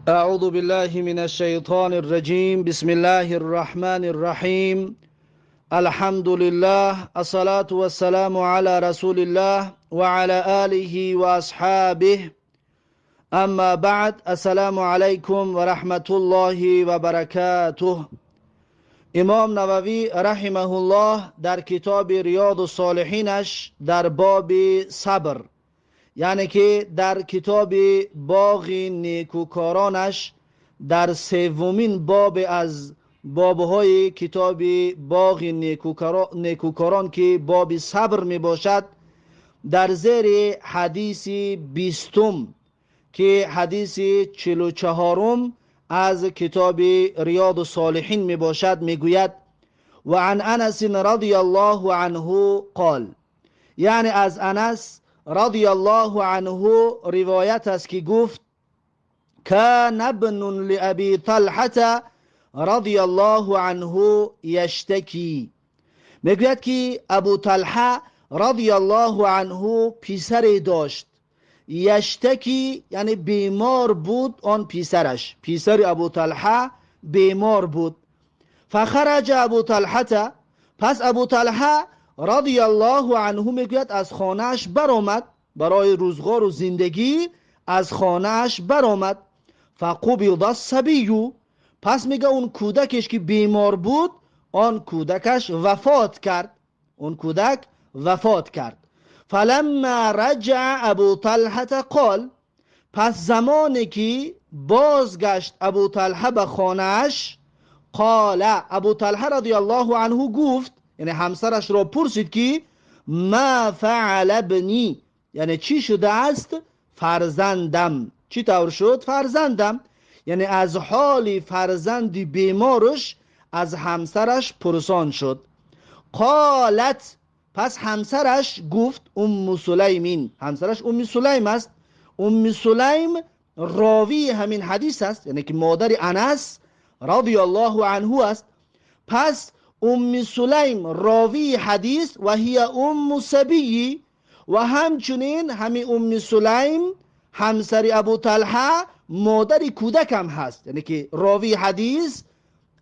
أعوذ بالله من الشيطان الرجيم. بسم الله الرحمن الرحيم. الحمد لله، الصلاة والسلام على رسول الله وعلى آله وأصحابه. أما بعد، السلام عليكم ورحمة الله وبركاته. امام نووی رحمه الله در کتاب ریاض الصالحینش در باب صبر، یعنی که در کتاب باغ نیکوکارانش در سومین باب از بابهای کتاب باغ نیکوکاران که باب صبر می باشد، در زیر حدیث 20 که حدیث 44 از کتاب ریاض الصالحین می باشد می گوید: و عن انس رضی الله عنه قال، یعنی از انس رضی الله عنه روایت است که گفت: کان ابن لأبی طلحة رضی الله عنه یشتکی. میگوید که ابو طلحه رضی الله عنه پسری داشت، یشتکی یعنی بیمار بود، آن پسرش، پسر ابو طلحه بیمار بود. فخرج ابو طلحة، پس ابو طلحه رضی الله عنه میگوید از خانهش برآمد، برای روزگار و زندگی از خانهش برآمد. فقبض الصبی، پس میگه اون کودکش که بیمار بود، آن کودکش وفات کرد، اون کودک وفات کرد. فلما رجع ابو طلحة قال، پس زمانی که بازگشت ابو طلحه به خانهش، قال، ابو طلحه رضی الله عنه گفت، یعنی همسرش را پرسید که ما فعل ابنی، یعنی چی شده است فرزندم، چی طور شد فرزندم، یعنی از حال فرزند بیمارش از همسرش پرسان شد. قالت، پس همسرش گفت، ام سلیمین، همسرش ام سلیم است، ام سلیم راوی همین حدیث است، یعنی که مادر انس رضی الله عنه است. پس ام سلیم راوی حدیث و هی ام صبی، و همچنین همین ام سلیم همسر ابو طلحه مادر کودک هم هست، یعنی که راوی حدیث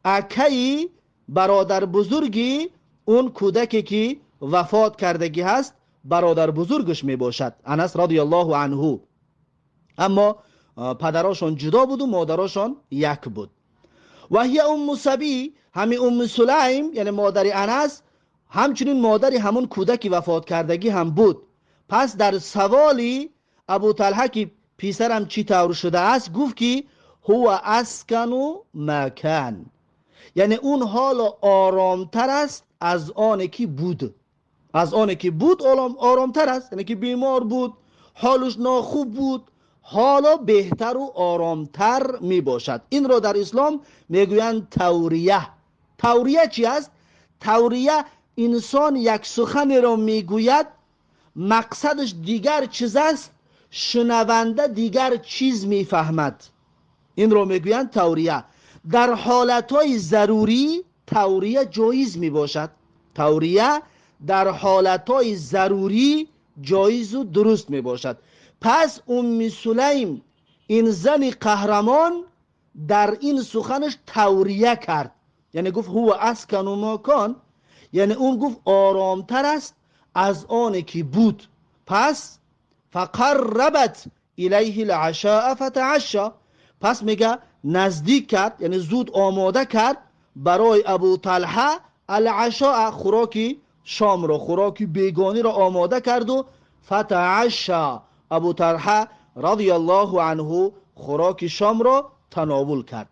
اکی برادر بزرگی اون کودکی که وفات کردگی هست، برادر بزرگش می باشد، انس رضی الله عنه. اما پدراشون جدا بود و مادراشون یک بود. و هی ام صبی، همین ام سلیم یعنی مادر انس همچنین مادر همون کودکی وفات کردگی هم بود. پس در سوالی ابو طلحه که پسرم چی طور شده است، گفت که هو اسکن مکان، یعنی اون حال آرامتر است از آن که بود، از آن که بود آرامتر است، یعنی که بیمار بود، حالش ناخوب بود، حالا بهتر و آرامتر می باشد. این را در اسلام میگویند توریه. توریه چی است؟ توریه انسان یک سخن را میگوید، مقصدش دیگر چیز است، شنونده دیگر چیز میفهمد، این را میگویند توریه. در حالتهای ضروری توریه جایز می باشد، توریه در حالتهای ضروری جایز و درست می باشد. پس ام سلیم این زن قهرمان در این سخنش توریه کرد، یعنی گفت هو اسکن ما کان، یعنی اون گفت آرامتر است از آن که بود. پس فقربت الیه العشاء فتعشى، پس میگه نزدیک کرد، یعنی زود آماده کرد برای ابو طلحه العشاء، خوراکی شام را، خوراکی بیگانی را آماده کرد و فتعشى، ابو طلحه رضی الله عنه خوراک شام را تناول کرد.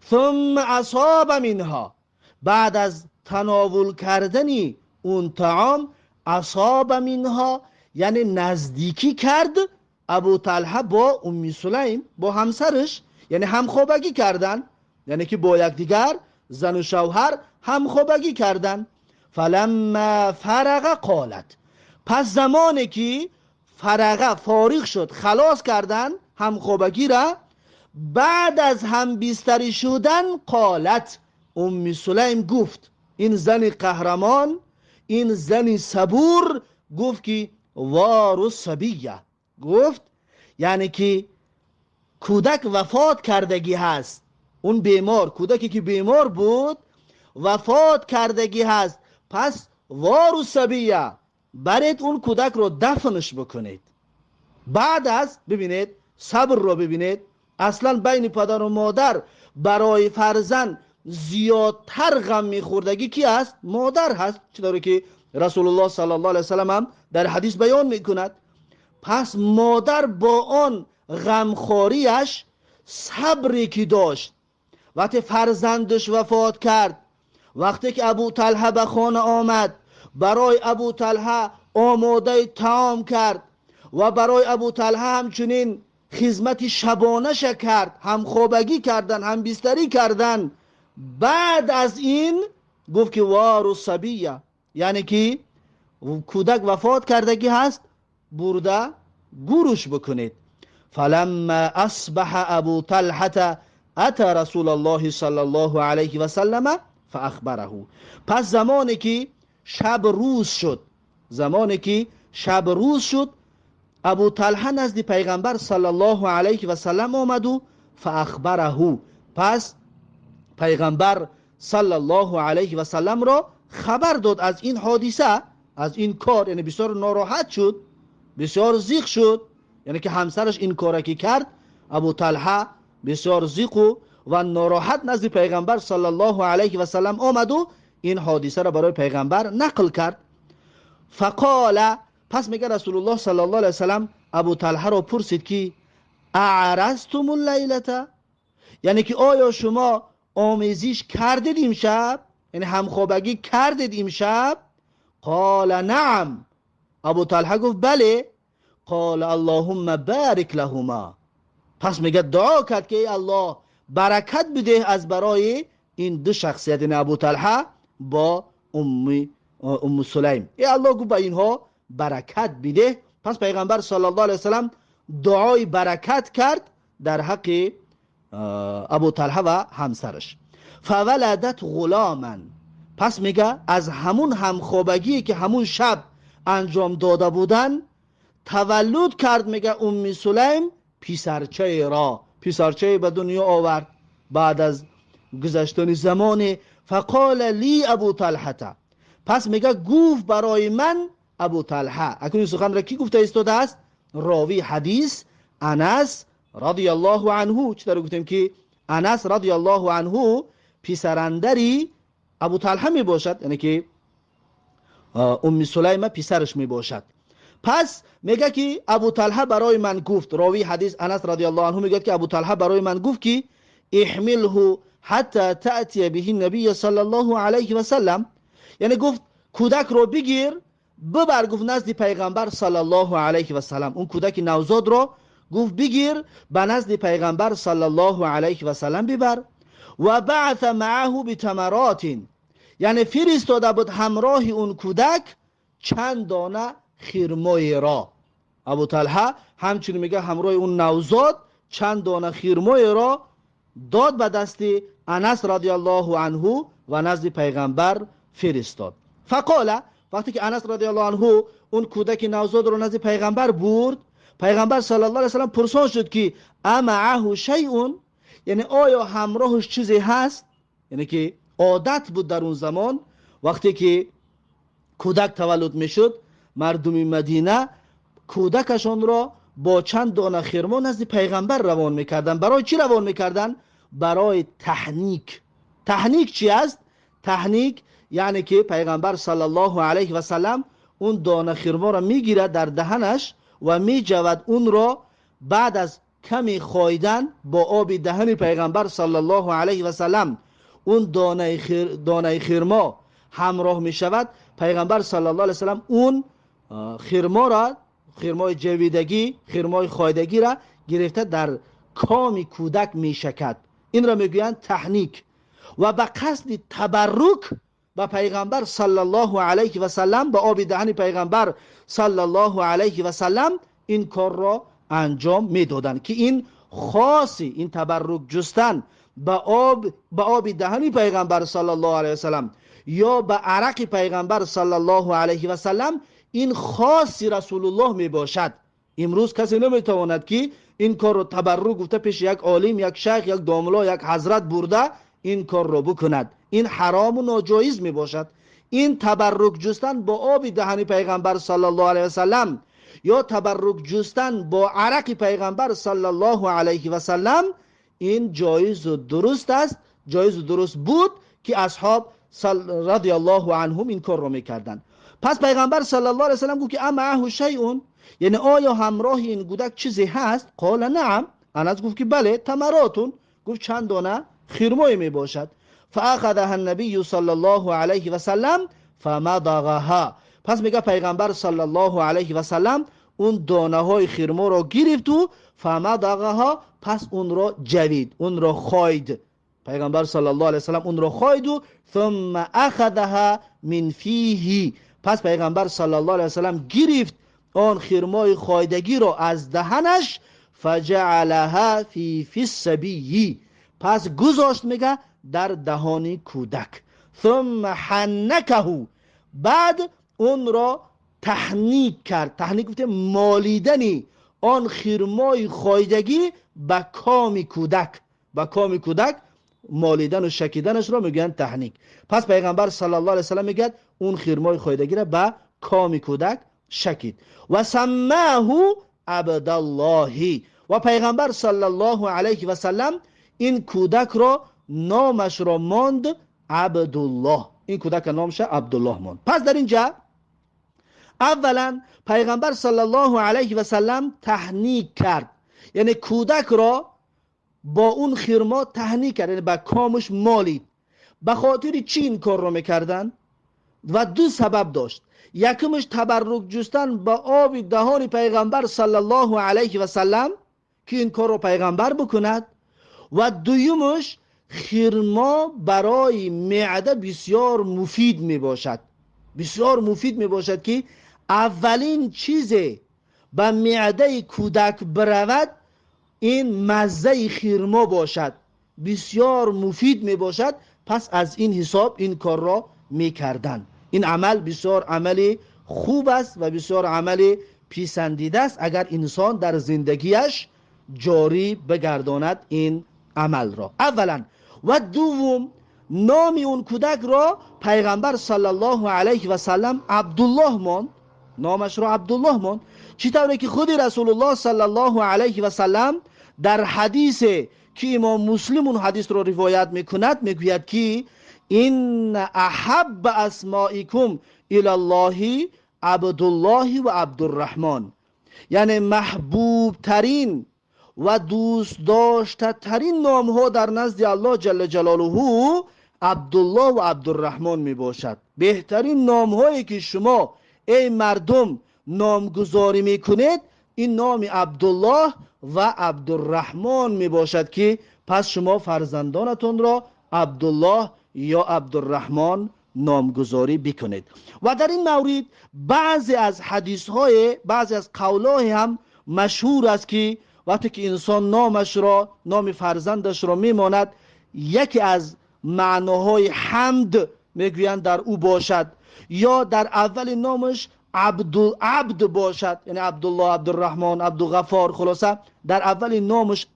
ثم اصاب منها، بعد از تناول کردن اون طعام، اصاب منها یعنی نزدیکی کرد ابو طلحه با ام سلیم، با همسرش، یعنی همخوابگی کردن، یعنی که با یکدیگر زن و شوهر همخوابگی کردن. فلما فرغ قالت، پس زمانی که فرغ فارغ شد، خلاص کردن همخوابگی را، بعد از هم بستری شدن، قالت، ام سلیم گفت، این زن قهرمان، این زن صبور گفت که وارو صبیه، گفت یعنی که کودک وفات کردگی هست، اون بیمار، کودکی که بیمار بود وفات کردگی هست، پس وارو الصبیه، برید اون کودک رو دفنش بکنید. بعد از، ببینید صبر رو ببینید، اصلا بین پدر و مادر برای فرزند زیادتر غم میخوردگی کی است؟ مادر هست، چطوری که رسول الله صلی الله علیه وسلم هم در حدیث بیان میکند. پس مادر با آن غمخواریش صبری که داشت وقتی فرزندش وفات کرد، وقتی که ابو طلحه به خانه آمد، برای ابو طلحه آماده طعام کرد و برای ابو طلحه همچنین خدمت شبانش کرد، هم خوابگی کردن، هم بستری کردن. بعد از این گفت که وارو الصبیه، یعنی که کودک وفات کردگی هست، برده گورش بکنید. فلما اصبح ابو طلحه اتى رسول الله صلی الله علیه و سلم فاخبره. پس زمانی که شب روز شد، زمانی که شب روز شد، ابو طلحه نزد پیغمبر صلی الله علیه و سلم آمد و فاخبره، پس پیغمبر صلی الله علیه و سلم را خبر داد از این حادثه، از این کار. یعنی بسیار ناراحت شد، بسیار زیق شد، یعنی که همسرش این کار که کرد، ابو طلحه بسیار زیق و ناراحت نزد پیغمبر صلی الله علیه و سلم آمد و این حادثه را برای پیغمبر نقل کرد. فقال، پس میگه رسول الله صلی الله علیه و سلم ابو طلحه را پرسید که اعرضتم اللیلة، یعنی که آیا شما آمیزش کردید امشب، یعنی همخوابگی کردید امشب؟ قال نعم، ابو طلحه گفت بله. قال اللهم بارک لهما، پس میگه دعا کرد که ای الله برکت بده از برای این دو شخصیت، یعنی ابو طلحه با ام سلیم. ای الله گفت به اینها برکت بده. پس پیغمبر صلی الله علیه وسلم دعای برکت کرد در حق ابو طلحه و همسرش. فولدت غلاما، پس میگه از همون همخوابگی که همون شب انجام داده بودن تولد کرد، میگه ام سلیم پسرچه را، پسرچه به دنیا آورد بعد از گذشتن زمان. فقال لی ابو طلحه، پس میگه گفت برای من ابو طلحه. اکنون این سخن را کی گفته ایستاده است؟ راوی حدیث انس رضی الله عنه. چطور گفتیم که انس رضی الله عنه پسرندری ابو طلحه می باشد، یعنی که ام سلیم پسرش می باشد. پس میگه که ابو طلحه برای من گفت، راوی حدیث انس رضی الله عنه میگه که ابو طلحه برای من گفت که احمله حتی تأتی به النبی صلی الله علیه و سلم، یعنی گفت کودک رو بگیر ببر، گفت نزد پیغمبر صلی الله علیه و سلم. اون کودک نوزاد رو گفت بگیر به نزد پیغمبر صلی الله علیه و سلم ببر. و بعث معه بتمرات، یعنی فرستاده بود همراه اون کودک چند دانه خرمای را. ابو طلحه همچنین میگه همراه اون نوزاد چند دانه خرمای را داد به دست انس رضی الله عنه و نزد پیغمبر فرستاد. فقال، وقتی که انس رضی الله عنه اون کودک نوزاد رو نزد پیغمبر برد، پیغمبر صلی الله علیه و سلم پرسان شد که امعه شیء، یعنی آیا همراهش چیزی هست؟ یعنی که عادت بود در اون زمان وقتی که کودک تولد میشد مردم مدینه کودکشان را با چند دانه خرما نزد پیغمبر روان میکردن. برای چی روان میکردن؟ برای تحنیک. تحنیک چی است؟ تحنیک یعنی که پیغمبر صلی الله علیه و سلم اون دانه خرما را میگیرد در دهنش و میجود اون را بعد از کمی خایدن با آب دهن پیغمبر صلی الله علیه و سلم اون دانه خرما همراه می شود. پیغمبر صلی الله علیه و سلم اون خرما را، خرمای جویدگی، خرمای خایدگی را گرفته در کام کودک می شکد. این را میگویند تحنیک. و به قصد تبرک به پیغمبر صلی الله علیه و سلم، به آب دهن پیغمبر صلی الله علیه و سلم این کار را انجام میدادند که این خاصی، این تبرک جستن به آب دهن پیغمبر صلی الله علیه و سلم یا به عرق پیغمبر صلی الله علیه و سلم، این خاصی رسول الله می باشد. امروز کسی نمیتواند که ин корро табаррук гуфта пеши як олим, як шайх, як домло, як ҳазрат бурда ин корро бикунад. Ин ҳарому ноҷоиз мебошад. Ин табаррук ҷустан бо оби даҳани пайғамбар саллаллоҳу алайҳи васаллам ё табаррук ҷустан бо арақи пайғамбар саллаллоҳу алайҳи васаллам ин ҷоизу дуруст аст. Ҷоизу дуруст буд ки асҳоб радиаллоҳу анҳум ин корро мекарданд. Пас пайғамбар саллаллоҳу алайҳи васаллам гуфт ки амааҳу шайъун, яъне оё ҳамроҳи ин кӯдак чизе ҳаст? Қола наам. Анас гуфт ки бале, тамаротун, гуфт чанд дона хирмое мебошад. فأخذها النبي صلى الله عليه وسلم فمضغها. پس میگه پیغمبر صلی الله علیه و سلم اون دانه های خرما را گرفت و فمضغها، پس اون را جوید، اون را خواید. پیغمبر صلی الله علیه و سلم اون را خواید و ثم اخذها من فیه. پس پیغمبر صلی الله علیه و سلم گرفت آن خرمای خایدگی را از دهنش، فجعلها فی الصبی، پس گذاشت میگه در دهان کودک. ثم حنکه، بعد اون را تحنیک کرد. تحنیک گفته مالیدنی آن خرمای خایدگی به کام کودک، به کام کودک مالیدن و شکیدنش را میگن تحنیک. پس پیغمبر صلی الله علیه و سلم میگه اون خرمای خایدگی را به کام کودک شکید. و سماه عبدالله، و پیغمبر صلی الله علیه و سلم این کودک را نامش را ماند عبدالله. این کودک نامش عبدالله ماند. پس در اینجا اولا پیغمبر صلی الله علیه و سلم تحنیک کرد، یعنی کودک را با اون خرما تحنیک کرد، یعنی به کامش مالید. به خاطر چی این کار را میکردن؟ و دو سبب داشت. یکمش تبرک جستن با آب دهان پیغمبر صلی الله علیه و سلم که این کار را پیغمبر بکند، و دویمش خرما برای معده بسیار مفید می باشد. بسیار مفید می باشد که اولین چیز به معده کودک برود این مزه خرما باشد، بسیار مفید می باشد. پس از این حساب این کار را می کردن. این عمل بسیار عمل خوب است و بسیار عمل پسندیده است اگر انسان در زندگیش جاری بگرداند این عمل را اولا. و دوم، نام اون کودک را پیغمبر صلی الله علیه و سلم عبدالله ماند، نامش را عبدالله ماند. چطوری که خود رسول الله صلی الله علیه و سلم در حدیث که امام مسلم اون حدیث را روایت میکند میگوید که این احب اسمائکم الی الله عبدالله و عبدالرحمن، یعنی محبوب ترین و دوست داشته ترین نام ها در نزد الله جل جلاله عبدالله و عبدالرحمن می باشد. بهترین نام هایی که شما ای مردم نامگذاری می کنید این نام عبدالله و عبدالرحمن می باشد که پس شما فرزندانتون را عبدالله یا عبدالرحمن نامگذاری بکنید. و در این مورد بعضی از حدیث های، بعضی از قولهای هم مشهور است که وقتی که انسان نامش را، نام فرزندش را میماند، یکی از معناهای حمد میگویند در او باشد، یا در اول نامش عبد باشد، یعنی عبدالله، عبدالرحمن، عبدالغفار، خلاصه در اول نامش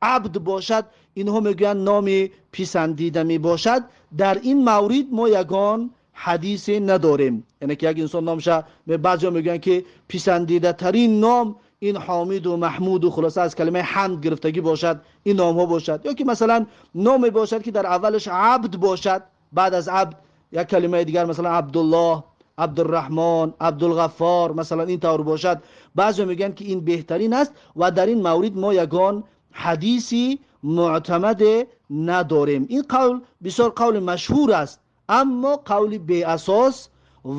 عبد باشد، اینها میگویند نام پسندیده می باشد. در این مورد ما یگان حدیث نداریم، یعنی که یک انسان نامش، بعضیا میگویند که پسندیده ترین نام این حامد و محمود و خلاصه از کلمه حمد گرفتگی باشد، این نام ها باشد، یا که مثلا نام باشد که در اولش عبد باشد، بعد از عبد یک کلمه دیگر مثلا عبدالله، عبدالرحمن، عبدالغفار، مثلا این طور باشد. بعضی میگن که این بهترین است و در این مورد ما یگان حدیثی معتمد نداریم. این قول بسیار قول مشهور است، اما قول بی اساس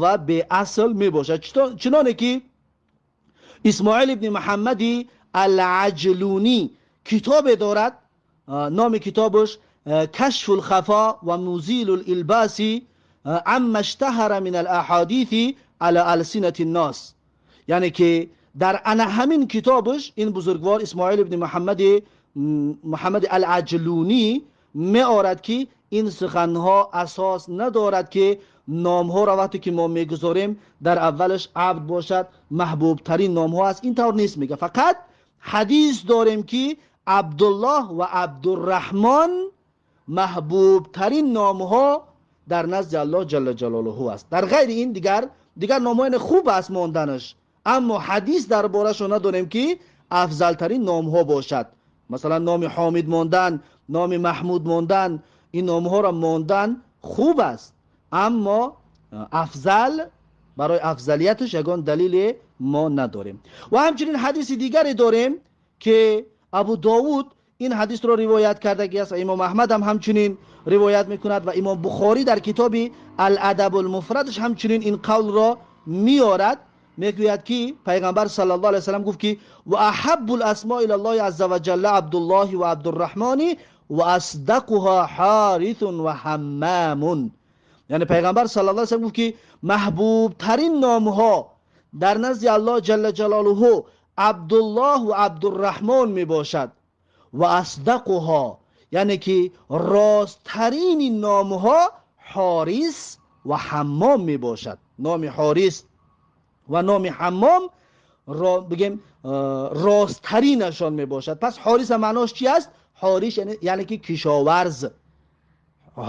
و بی اصل می باشد. چنانه که اسماعیل ابن محمد العجلونی کتاب دارد، نام کتابش کشف الخفا و مزیل الالباس عما اشتهر من الاحادیث على السنة الناس، یعنی که در انا همین کتابش این بزرگوار اسماعیل ابن محمد العجلونی می آرد که این سخنها اساس ندارد که نامها را وقتی که ما میگذاریم در اولش عبد باشد، محبوب ترین نامها است، این طور نیست. میگه فقط ҳадис дорем, ки Абдуллоҳ ва Абдурраҳмон маҳбубтарин номҳо дар назди Аллоҳ ҷалла ҷалолуҳу аст. Дар ғайри ин дигар номҳои хуб аст монданаш, аммо ҳадис дар борашон надорем, ки афзалтарин номҳо бошад. Масалан, номи Ҳомид мондан, номи Маҳмуд мондан, ин номҳоро мондан хуб аст, аммо афзал барои афзалияташ ягон далеле мо надорем. Ва ҳамчунин ҳадиси дигаре дорем, ки Абу Довуд ин ҳадисро ривоят кардагӣ аст ва Имом Аҳмад ҳам ҳамчунин ривоят мекунад ва Имом Бухорӣ дар китоби Ал-Адаб ал-Муфрадаш ҳамчунин ин қавлро меорад. Мегӯяд, ки Пайғамбар саллаллоҳу алайҳи васаллам гуфт, ки ва аҳаббул асмо илаллоҳи азза ва ҷалла Абдуллоҳи ва Абдурраҳмони ва асдақуҳа ҳорисун ва ҳаммамун. Яъне Пайғамбар саллаллоҳу алайҳи васаллам гуфт, ки маҳбубтарин номҳо дар назди Аллоҳ ҷалла ҷалолуҳу Абдуллоҳ ва Абдурраҳмон мебошад ва асдақуҳа, яъне ки росттарини номҳо Ҳорис ва Ҳаммом мебошад. Номи Ҳорис ва номи Ҳаммом бигем росттаринашон мебошад. Пас Ҳорис маънош чи аст? Ҳорис яъне ки кишоварз.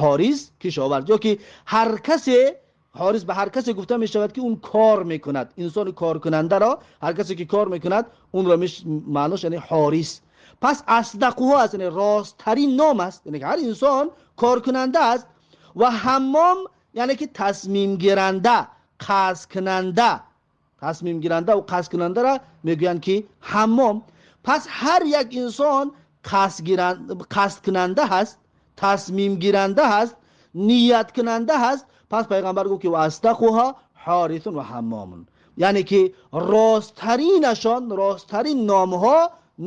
Ҳорис кишоварз, ё ки ҳар касе, ҳорис ба ҳар касе гуфта мешавад, ки он кор мекунад. Инсони коркунандаро, ҳар касе ки кор мекунад, онро маънош яъне ҳорис. Пас асдақуҳо аст, яъне росттарин ном аст, яъне ки ҳар инсон коркунанда аст. Ва ҳаммом яъне ки тасмимгиранда, қасдкунанда. Тасмимгиранда ва қасдкунандаро мегӯянд, ки ҳаммом. Пас ҳар як инсон қасдкунанда ҳаст, тасмимгиранда ҳаст, нияткунанда ҳаст. Пас Пайғамбар гуфт, ки ва асдақуҳа ҳорисун ва ҳаммомун, яъне ки росттаринашон, росттарин номҳо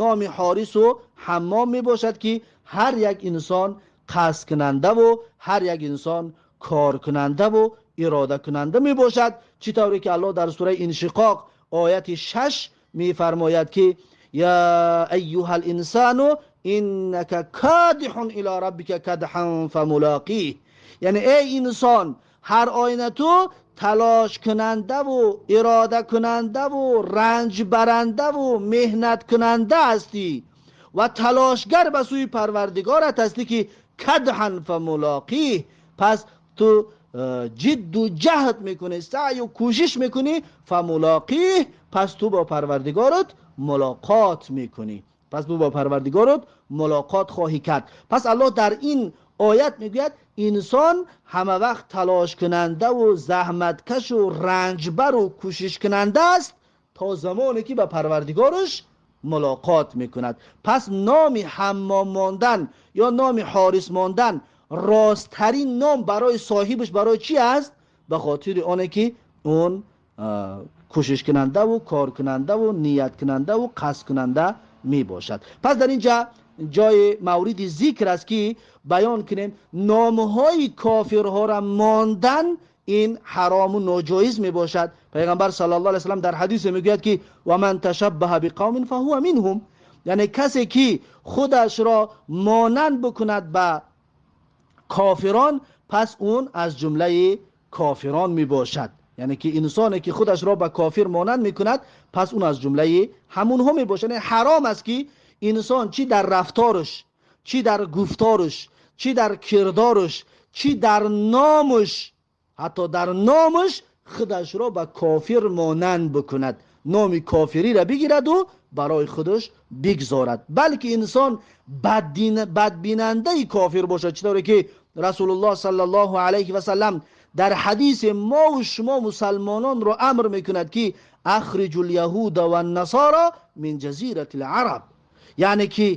номи Ҳорису Ҳаммом мебошад, ки ҳар як инсон қасдкунандаву ҳар як инсон коркунандаву иродакунанда мебошад. Чӣ тавре ки Аллоҳ дар сураи Иншиқоқ ояти 6 мефармояд, ки я айюҳал инсану иннака кадиҳун ила раббика кадҳан фамулоқих, яъне эй инсон, ҳар оина ту талошкунандаву иродакунандаву ранҷбарандаву меҳнаткунанда ҳастӣ ва талошгар ба сӯи Парвардигорат ҳастӣ, ки кадҳан фамулоқих, пас ту ҷидду ҷаҳд мекунӣ, саъю кӯшиш мекунӣ, фамулоқих, пас ту бо Парвардигорат мулоқот мекунӣ, пас ту бо Парвардигорат мулоқот хоҳӣ кард. Пас Аллоҳ дар ин оят мегӯяд, инсон ҳама вақт талошкунандаву заҳматкашу ранҷбару кӯшишкунанда аст то замоне ки ба Парвардигораш мулоқот мекунад. Пас номи Ҳаммом мондан ё номи Ҳорис мондан росттарин ном барои соҳибаш барои чӣ аст? Ба хотири оне ки он кӯшишкунандаву коркунандаву нияткунандаву қасдкунанда мебошад. Пас дар инҷа ҷои мавриди зикр аст, ки баён кунем номҳои кофирҳоро мондан ин ҳарому ноҷоиз мебошад. Пайғамбар саллаллоҳу алайҳи васаллам дар ҳадисе мегӯяд, ки ва ман ташаббаҳа биқавмин фаҳува минҳум, яъне касе ки худашро монанд бикунад ба кофирон, пас он аз ҷумлаи кофирон мебошад. Яъне ки инсоне ки худашро ба кофир монанд мекунад, пас он аз ҷумлаи ҳамонҳо мебошад. Яъне ҳаром аст, ки инсон чӣ дар рафтораш, чӣ дар гуфтораш, чӣ дар кирдораш, чӣ дар номаш, ҳатто дар номаш худашро ба кофир монанд бикунад, номи кофириро бигираду барои худаш бигзорад, балки инсон бадбинандаи кофир бошад. Чӣ тавре ки Расулуллоҳ саллаллоҳу алайҳи васаллам дар ҳадиси мову шумо мусалмононро амр мекунад, ки ахриҷу лyaҳуда ваннасора мин ҷазирати лараб, яъне ки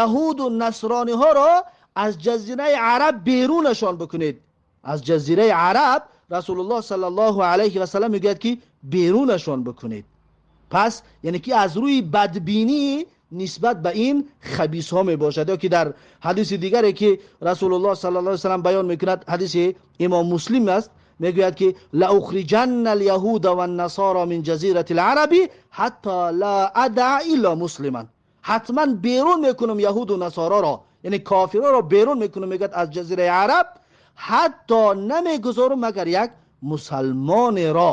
яҳуду насрониҳоро аз ҷазираи араб берунашон бикунед. Аз ҷазираи араб Расулуллоҳ саллаллоҳу алайҳи васаллам мегӯяд, ки берунашон бикунед. Пас яъне ки аз рӯи бадбинӣ нисбат ба ин хабисҳо мебошад. Ё ки дар ҳадиси дигаре ки Расулуллоҳ саллаллоҳу алайҳи васаллам баён мекунад, ҳадиси Имом Муслим аст, мегӯяд, ки лаухриҷанна алyaҳуда ваннасора мин ҷазирати лараби ҳатто ла адаа илла муслиман, ҳатман берун мекунам яҳуду насороро, яъне кофирҳоро берун мекунам, мегӯяд, аз ҷазираи араб, ҳатто намегузорам магар як мусалмонеро,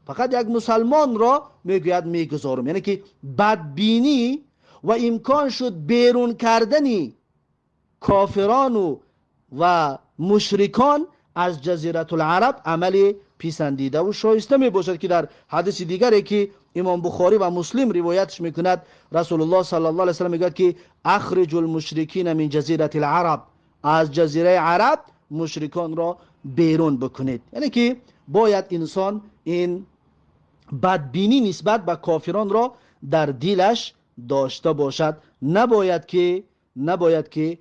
фақат як мусалмонро мегӯяд мегузорам. Яъне ки бадбинӣ و امکان شد بیرون کردن کافران و مشرکان از جزیره العرب عمل پسندیده و شایسته می باشد که در حدیث دیگری که امام بخاری و مسلم روایتش میکند، رسول الله صلی الله علیه و سلم میگوید که اخرج المشرکین من جزیره العرب، از جزیره عرب مشرکان را بیرون بکنید. یعنی که باید انسان این بدبینی نسبت به کافران را در دلش داشته باشد. نباید که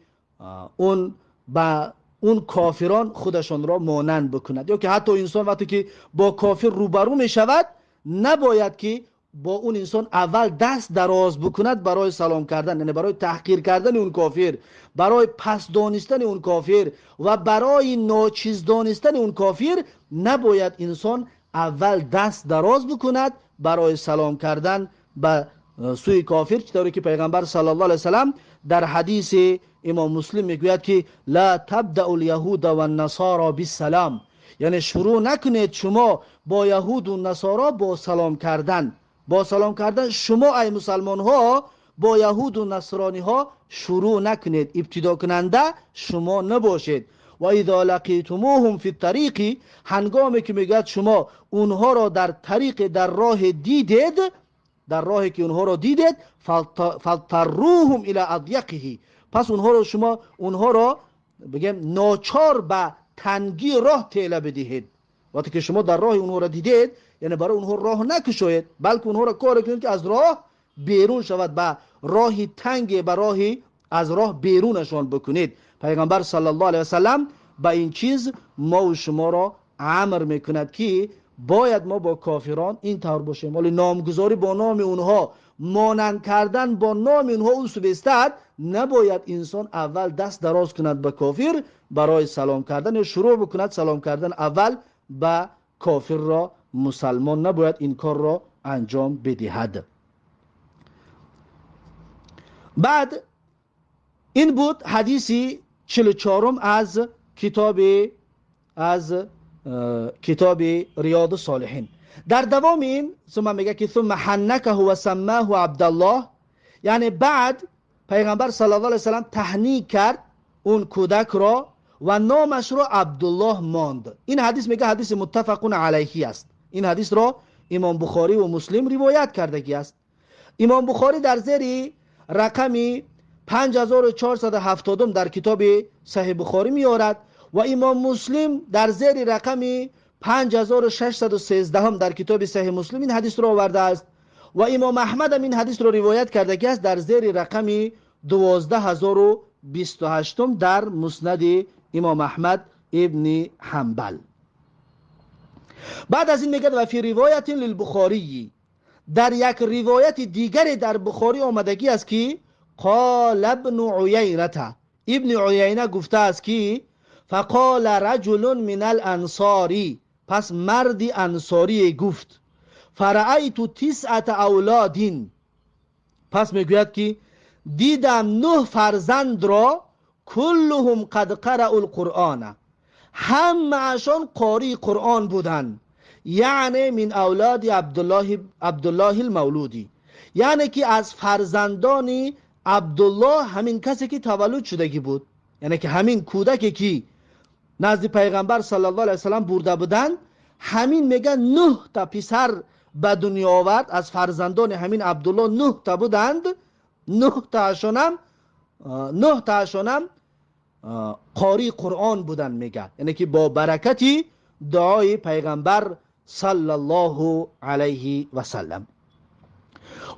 اون با اون کافران خودشان را مانند بکند، یا که حتی انسان وقتی که با کافر روبرو می شود نباید که با اون انسان اول دست دراز بکند برای سلام کردن، یعنی برای تحقیر کردن اون کافر، برای پس دانستن اون کافر و برای ناچیز دانستن اون کافر نباید انسان اول دست دراز بکند برای سلام کردن به سوی کافر، چطوری که پیغمبر صلی الله علیه وسلم در حدیث امام مسلم میگوید که لا تبدأ اليهود والنصارى بالسلام، یعنی شروع نکنید شما با یهود و نصارا با سلام کردن. با سلام کردن شما ای مسلمان ها با یهود و نصرانی ها شروع نکنید، ابتدا کننده شما نباشید. و اذا لقیتموهم فی الطریق، هنگامی که میگوید شما اونها را در طریق، در راه دیدید، در راهی که اونها را دیدید، فاضطروهم الی اضیقه، پس اونها را شما اونها را بگیم ناچار به تنگی راه تیله بدهید. وقتی که شما در راه اونها را دیدید، یعنی برای اونها راه نکشاید، بلکه اونها را کار کنید که از راه بیرون شود، به راه تنگ، به راه از راه بیرونشان بکنید. پیغمبر صلی الله علیه وسلم به این چیز ما و شما را امر میکند که باید ما با کافران این طور باشیم. ولی نامگذاری با نام اونها، مانند کردن با نام اونها او بستد، نباید انسان اول دست دراز کند به کافر برای سلام کردن، یا شروع بکند سلام کردن اول به کافر را. مسلمان نباید این کار را انجام بدهد. بعد این بود حدیثی 44 از کتاب ریاض الصالحین. در دوام این ثم میگه که ثم حنکه و سماه عبدالله، یعنی بعد پیغمبر صلی الله علیه وسلم تهنیک کرد اون کودک را و نامش را عبدالله ماند. این حدیث میگه حدیث متفق علیه است. این حدیث را امام بخاری و مسلم روایت کردگی است. امام بخاری در زیر رقم 5470 در کتاب صحیح بخاری میارد و امام مسلم در زیر رقم 5613 در کتاب صحیح مسلم این حدیث را آورده است و امام احمد هم این حدیث را روایت کرده که است در زیر رقم 12028 در مسند امام احمد ابن حنبل. بعد از این میگه و فی روایت للبخاری، در یک روایت دیگری در بخاری آمدگی است که قال ابن عیینه، ابن عیینه گفته است که فقال رجل من الانصاری، پس مرد انصاری گفت فرأیت تسعة اولاد، پس میگوید که دیدم 9 فرزند را، کلهم قد قرأوا القرآن، همه‌شان قاری قرآن بودند، یعنی من اولاد عبدالله المولودی، یعنی که از فرزندان عبدالله، همین کسی که تولد شدگی بود، یعنی که همین کودکی که نزد پیغمبر صلی الله علیه وسلم برده بودند، همین میگه 9 تا پسر به دنیا آورد، از فرزندان همین عبدالله 9 تا بودند، 9 تاشونم قاری قرآن بودند میگه، یعنی که با برکتی دعای پیغمبر صلی الله علیه و سلم.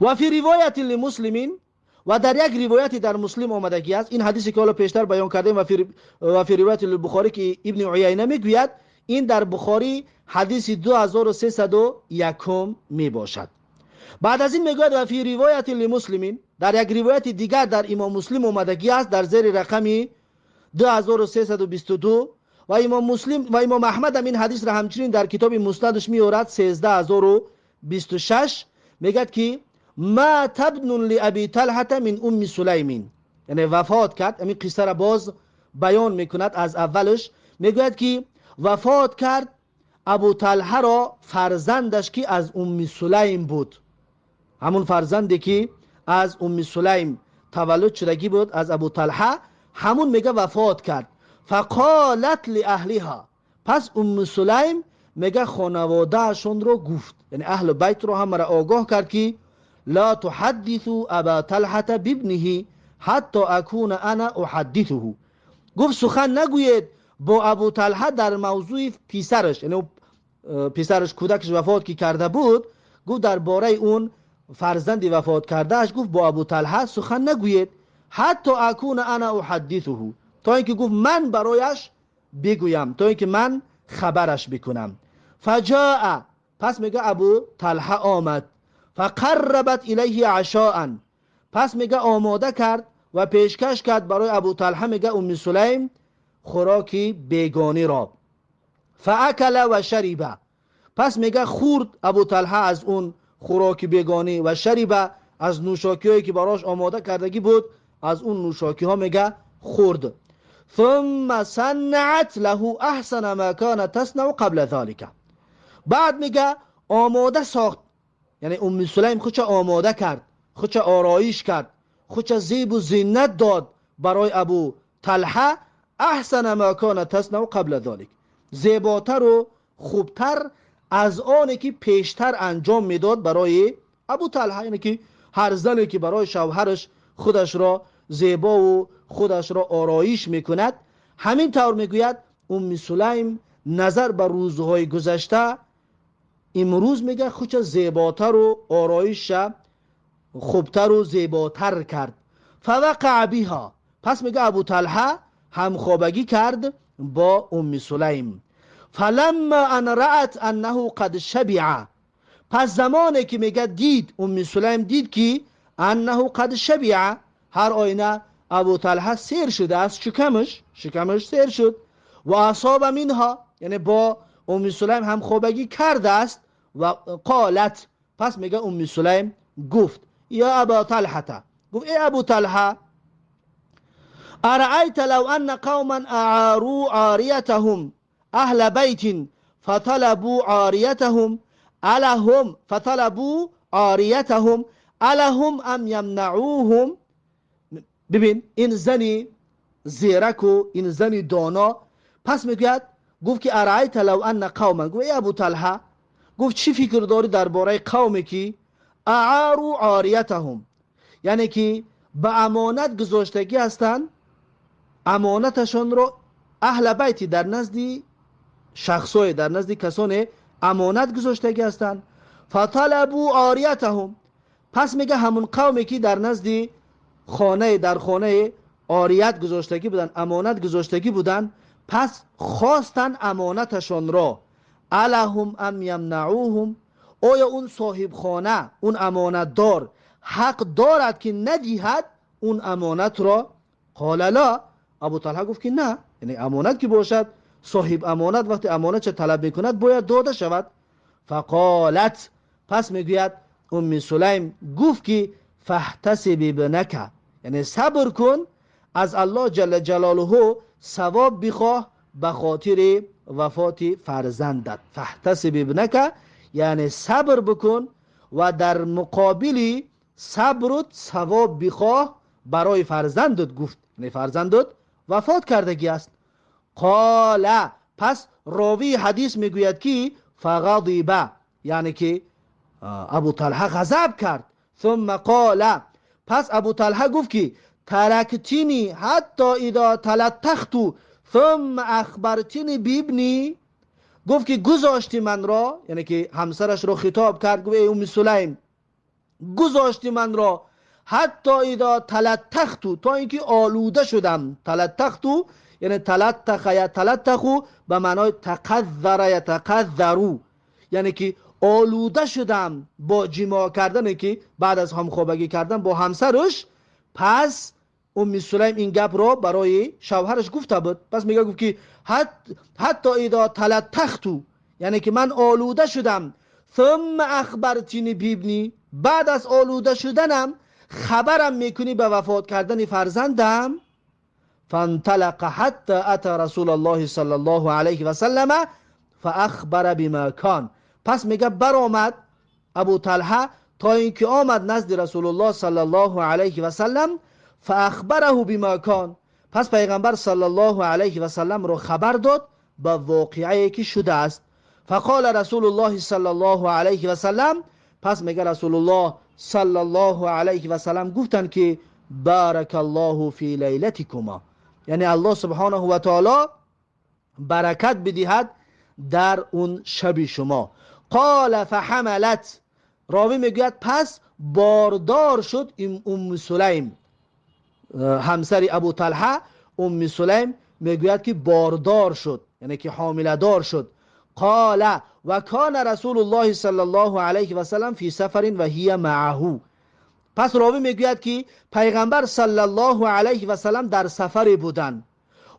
و فی روایت لمسلمین، و در یک روایت در مسلم آمدگی است، این حدیثی که حالا پیشتر بیان کردیم، و فی روایت البخاری که ابن عیینه میگوید، این در بخاری حدیث 2301 می باشد. بعد از این میگوید و فی روایت لمسلمین، در یک روایت دیگر در امام مسلم آمدگی است در زیر رقم 2322 و امام مسلم و امام احمد هم این حدیث را همچنین در کتاب مسندش میورد 13026، میگد که ما تبن لابی طلحه من ام سلیم، یعنی وفات کرد. همین قصه را باز بیان میکند از اولش، میگوید که وفات کرد ابو طلحه را فرزندش که از ام سلیم بود، همون فرزندی که از ام سلیم تولد شدگی بود از ابو طلحه، همون میگه وفات کرد. فقالت لاهلها، پس ام سلیم میگه خانواده‌شون رو گفت، یعنی اهل بیت رو هم را آگاه کرد که لا تحدثوا ابا طلحه بابنه حتی اكون انا احدثه. گفت سخن نگویید با ابو طلحه در موضوع پسرش، یعنی پسرش کودکش وفات که کرده بود، گفت درباره اون فرزند وفات کردهش گفت با ابو طلحه سخن نگویید حتی اكون انا احدثه، تا اینکه گفت من برایش بگویم، تا اینکه من خبرش بکنم. فجاء، پس میگه ابو طلحه آمد. فقربت الیه عشاء، پس میگه آماده کرد و پیشکش کرد برای ابو طلحه، میگه ام سلیم خوراکی بیگانی را. فاکل و شرب، پس میگه خورد ابو طلحه از اون خوراک بیگانی، و شرب از نوشاکی‌هایی که براش آماده کردگی بود، از اون نوشاکی ها میگه خورد. ثم صنعت له احسن ما كانت تصنع قبل ذلك، بعد میگه آماده ساخت، یعنی ام سلیم خودش آماده کرد، خودش آرایش کرد، خودش زیب و زینت داد برای ابو طلحه. احسن ما كانت تصنع قبل ذلك، زیباتر و خوبتر از آنی که پیشتر انجام میداد برای ابو طلحه، یعنی که هر زنی که برای شوهرش خودش را زیبا و خودش را آرایش میکند، همین طور میگوید ام سلیم نظر به روزهای گذشته امروز میگه خودش زیباتر و آرایش خوبتر و زیباتر کرد. فوقع بها، پس میگه ابو طلحه همخوابگی کرد با ام سلیم. فلما ان رأت انه قد شبع، پس زمانی که میگه دید ام سلیم دید که انه قد شبع، هر آینه ابو طلحه سیر شده است، شکمش سیر شد، و اصاب منها، یعنی با ام سلیم همخوابگی کرده است. و قالت، پس میگه ام سلیم گفت یا ابا طلحه، گفت ای ابو طلحه، ارأیت لو ان قوما اعاروا عاریتهم اهل بیت فطلبوا عاریتهم الهم فطلبوا عاریتهم الهم ام یمنعوهم. ببین این زنی زیرک و این زنی دانا، پس میگوید گفت که ارأیت لو ان قوما، گفت ای ابو طلحه، گفت چی فکر داری درباره قومی که اعاروا عاریتهم، یعنی که به امانت گذاشتگی هستند، امانتشان رو اهل بیتی در نزد شخصای در نزد کسان امانت گذاشتگی هستند. فطلبوا عاریتهم، پس میگه همون قومی که در نزد خانه در خانه عاریت گذاشتگی بودن، امانت گذاشتگی بودن، پس خواستن امانتشان را. الهم ام یمنعوهم، آیا اون صاحب خانه اون امانتدار حق دارد که ندهد اون امانت را؟ قال لا، ابو طلحه گفت که نه، یعنی امانت که باشد صاحب امانت وقتی امانت چه طلب میکند باید داده شود. فقالت، پس میگوید ام سلیم گفت که فاحتسب ابنک، یعنی صبر کن، از الله جل جلاله ثواب بخواه به خاطر وفات فرزندت. فاحتسب ابنک یعنی صبر بکن و در مقابل صبرت ثواب بخواه برای فرزندت. گفت یعنی فرزندت وفات کردگی است. قال، پس راوی حدیث میگوید که فغضب، یعنی که ابو طلحه غضب کرد. ثم قال، پس ابو طلحه گفت که ترکتنی حتی اذا تلطخت ثم اخبرتنی بابنی، گفت که گذاشتی من را، یعنی که همسرش را خطاب کرد، گفت ای ام سلیم گذاشتی من را حتی اذا تلطخت، تا اینکه آلوده شدم. تلطخت یعنی تلطخ یا تلطخ به معنای تقذر یتقذرو، یعنی که آلوده شدم با جماع کردن، که بعد از همخوابگی کردن با همسرش. پس ام سلیم این گپ را برای شوهرش گفته بود. پس میگه گفت که حتی اذا تلطخت، یعنی که من آلوده شدم، ثم اخبرتنی بابنی، بعد از آلوده شدنم خبرم میکنی به وفات کردن فرزندم. فانطلق حتی اتى رسول الله صلی الله علیه و سلم فاخبر بما کان، پس میگه برآمد ابو طلحه تا اینکه آمد نزد رسول الله صلی الله علیه و سلم. فاخبره بما کان، پس پیغمبر صلی الله علیه و سلم را خبر داد به واقعه که شده است. فقال رسول الله صلی الله علیه و سلم، پس میگه رسول الله صلی الله علیه و سلم گفتند که بارک الله فی لیلتکما، یعنی الله سبحانه و تعالی برکت بدهد در اون شب شما. قال فحملت، راوی میگوید پس باردار شد ام سلیم، همسر ابو طلحه. ام سلیم میگوید که باردار شد، یعنی که حامله دار شد. قال و کان رسول الله صلی الله علیه و سلم فی سفر و هی معه، پس راوی میگوید که پیغمبر صلی الله علیه و سلم در سفر بودند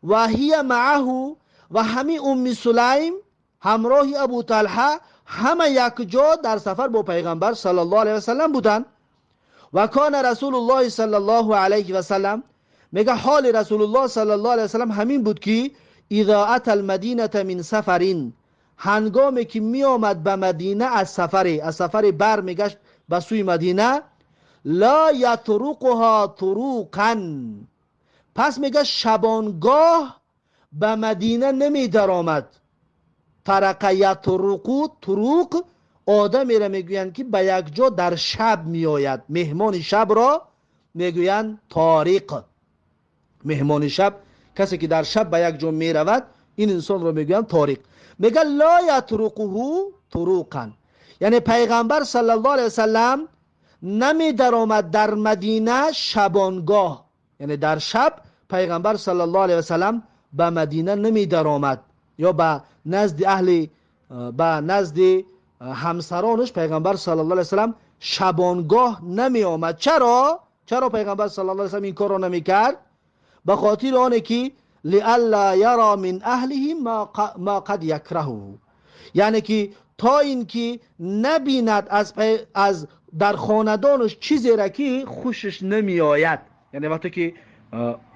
و هی معه، و همی ام سلیم همراه ابو طلحه همه یک جا در سفر با پیغمبر صلی الله علیه و سلم بودند. و کان رسول الله صلی الله علیه و سلم، میگه حال رسول الله صلی الله علیه و سلم همین بود که اذا اتى المدینه من سفر، هنگامی که می آمد به مدینه از سفر، از سفر بر میگشت به سوی مدینه، لا یطرقها طروقا، پس میگه شبانگاه به مدینه نمی درآمد. طرق یطرقو، طروق آدمی را میگویند که به یک جا در شب میآید، مهمان شب را میگویند طاریق. مهمان شب کسی که در شب به یک جا میرود این انسان را میگویند طاریق. میگه لا یطرقه طروقا، یعنی پیغمبر صلی الله علیه وسلم نمی درآمد در مدینه شبانگاه، یعنی در شب پیغمبر صلی الله علیه وسلم به مدینه نمی درآمد یا به نزد اهل، به نزد همسرانش پیغمبر صلی الله علیه وسلم شبانگاه نمی آمد. چرا؟ چرا پیغمبر صلی الله علیه وسلم این کار را نمی کرد؟ به خاطر آنه که لئلا یرا من اهله ما قد یکرهه، یعنی که تا اینکه نبیند از در خاندانش چیزی را که خوشش نمی آید. یعنی وقتی که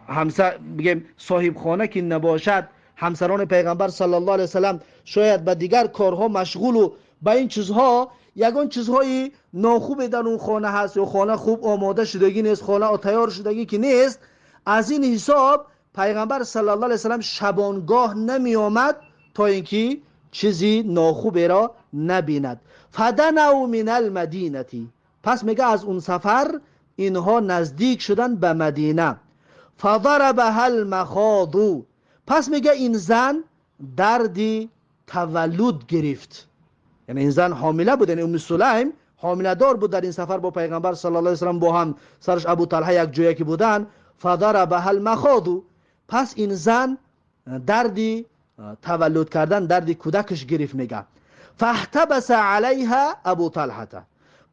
همسر بگیم صاحب خانه که نباشد، همسران پیغمبر صلی الله علیه وسلم شاید به دیگر کارها مشغول و به این چیزها، یگان چیزهای ناخوب در اون خانه هست یا خانه خوب آماده شدگی نیست، خانه تیار شدگی که نیست، از این حساب پیغمبر صلی الله علیه وسلم شبانگاه نمی آمد تا اینکه چیزی ناخوب را نبیند. فدنوا من المدینه، پس میگه از اون سفر اینها نزدیک شدن به مدینه. فضربها المخاض، پس میگه این زن درد تولد گرفت، یعنی این زن حامله بود، یعنی ام سلیم حامله دار بود در این سفر با پیغمبر صلی الله علیه وسلم، با هم سرش ابو طلحه یک جایی که بودن. فضربها المخاض، پس این زن درد تولد کردن، درد کودکش گرفت. میگه فاحتبس علیها ابو طلحه،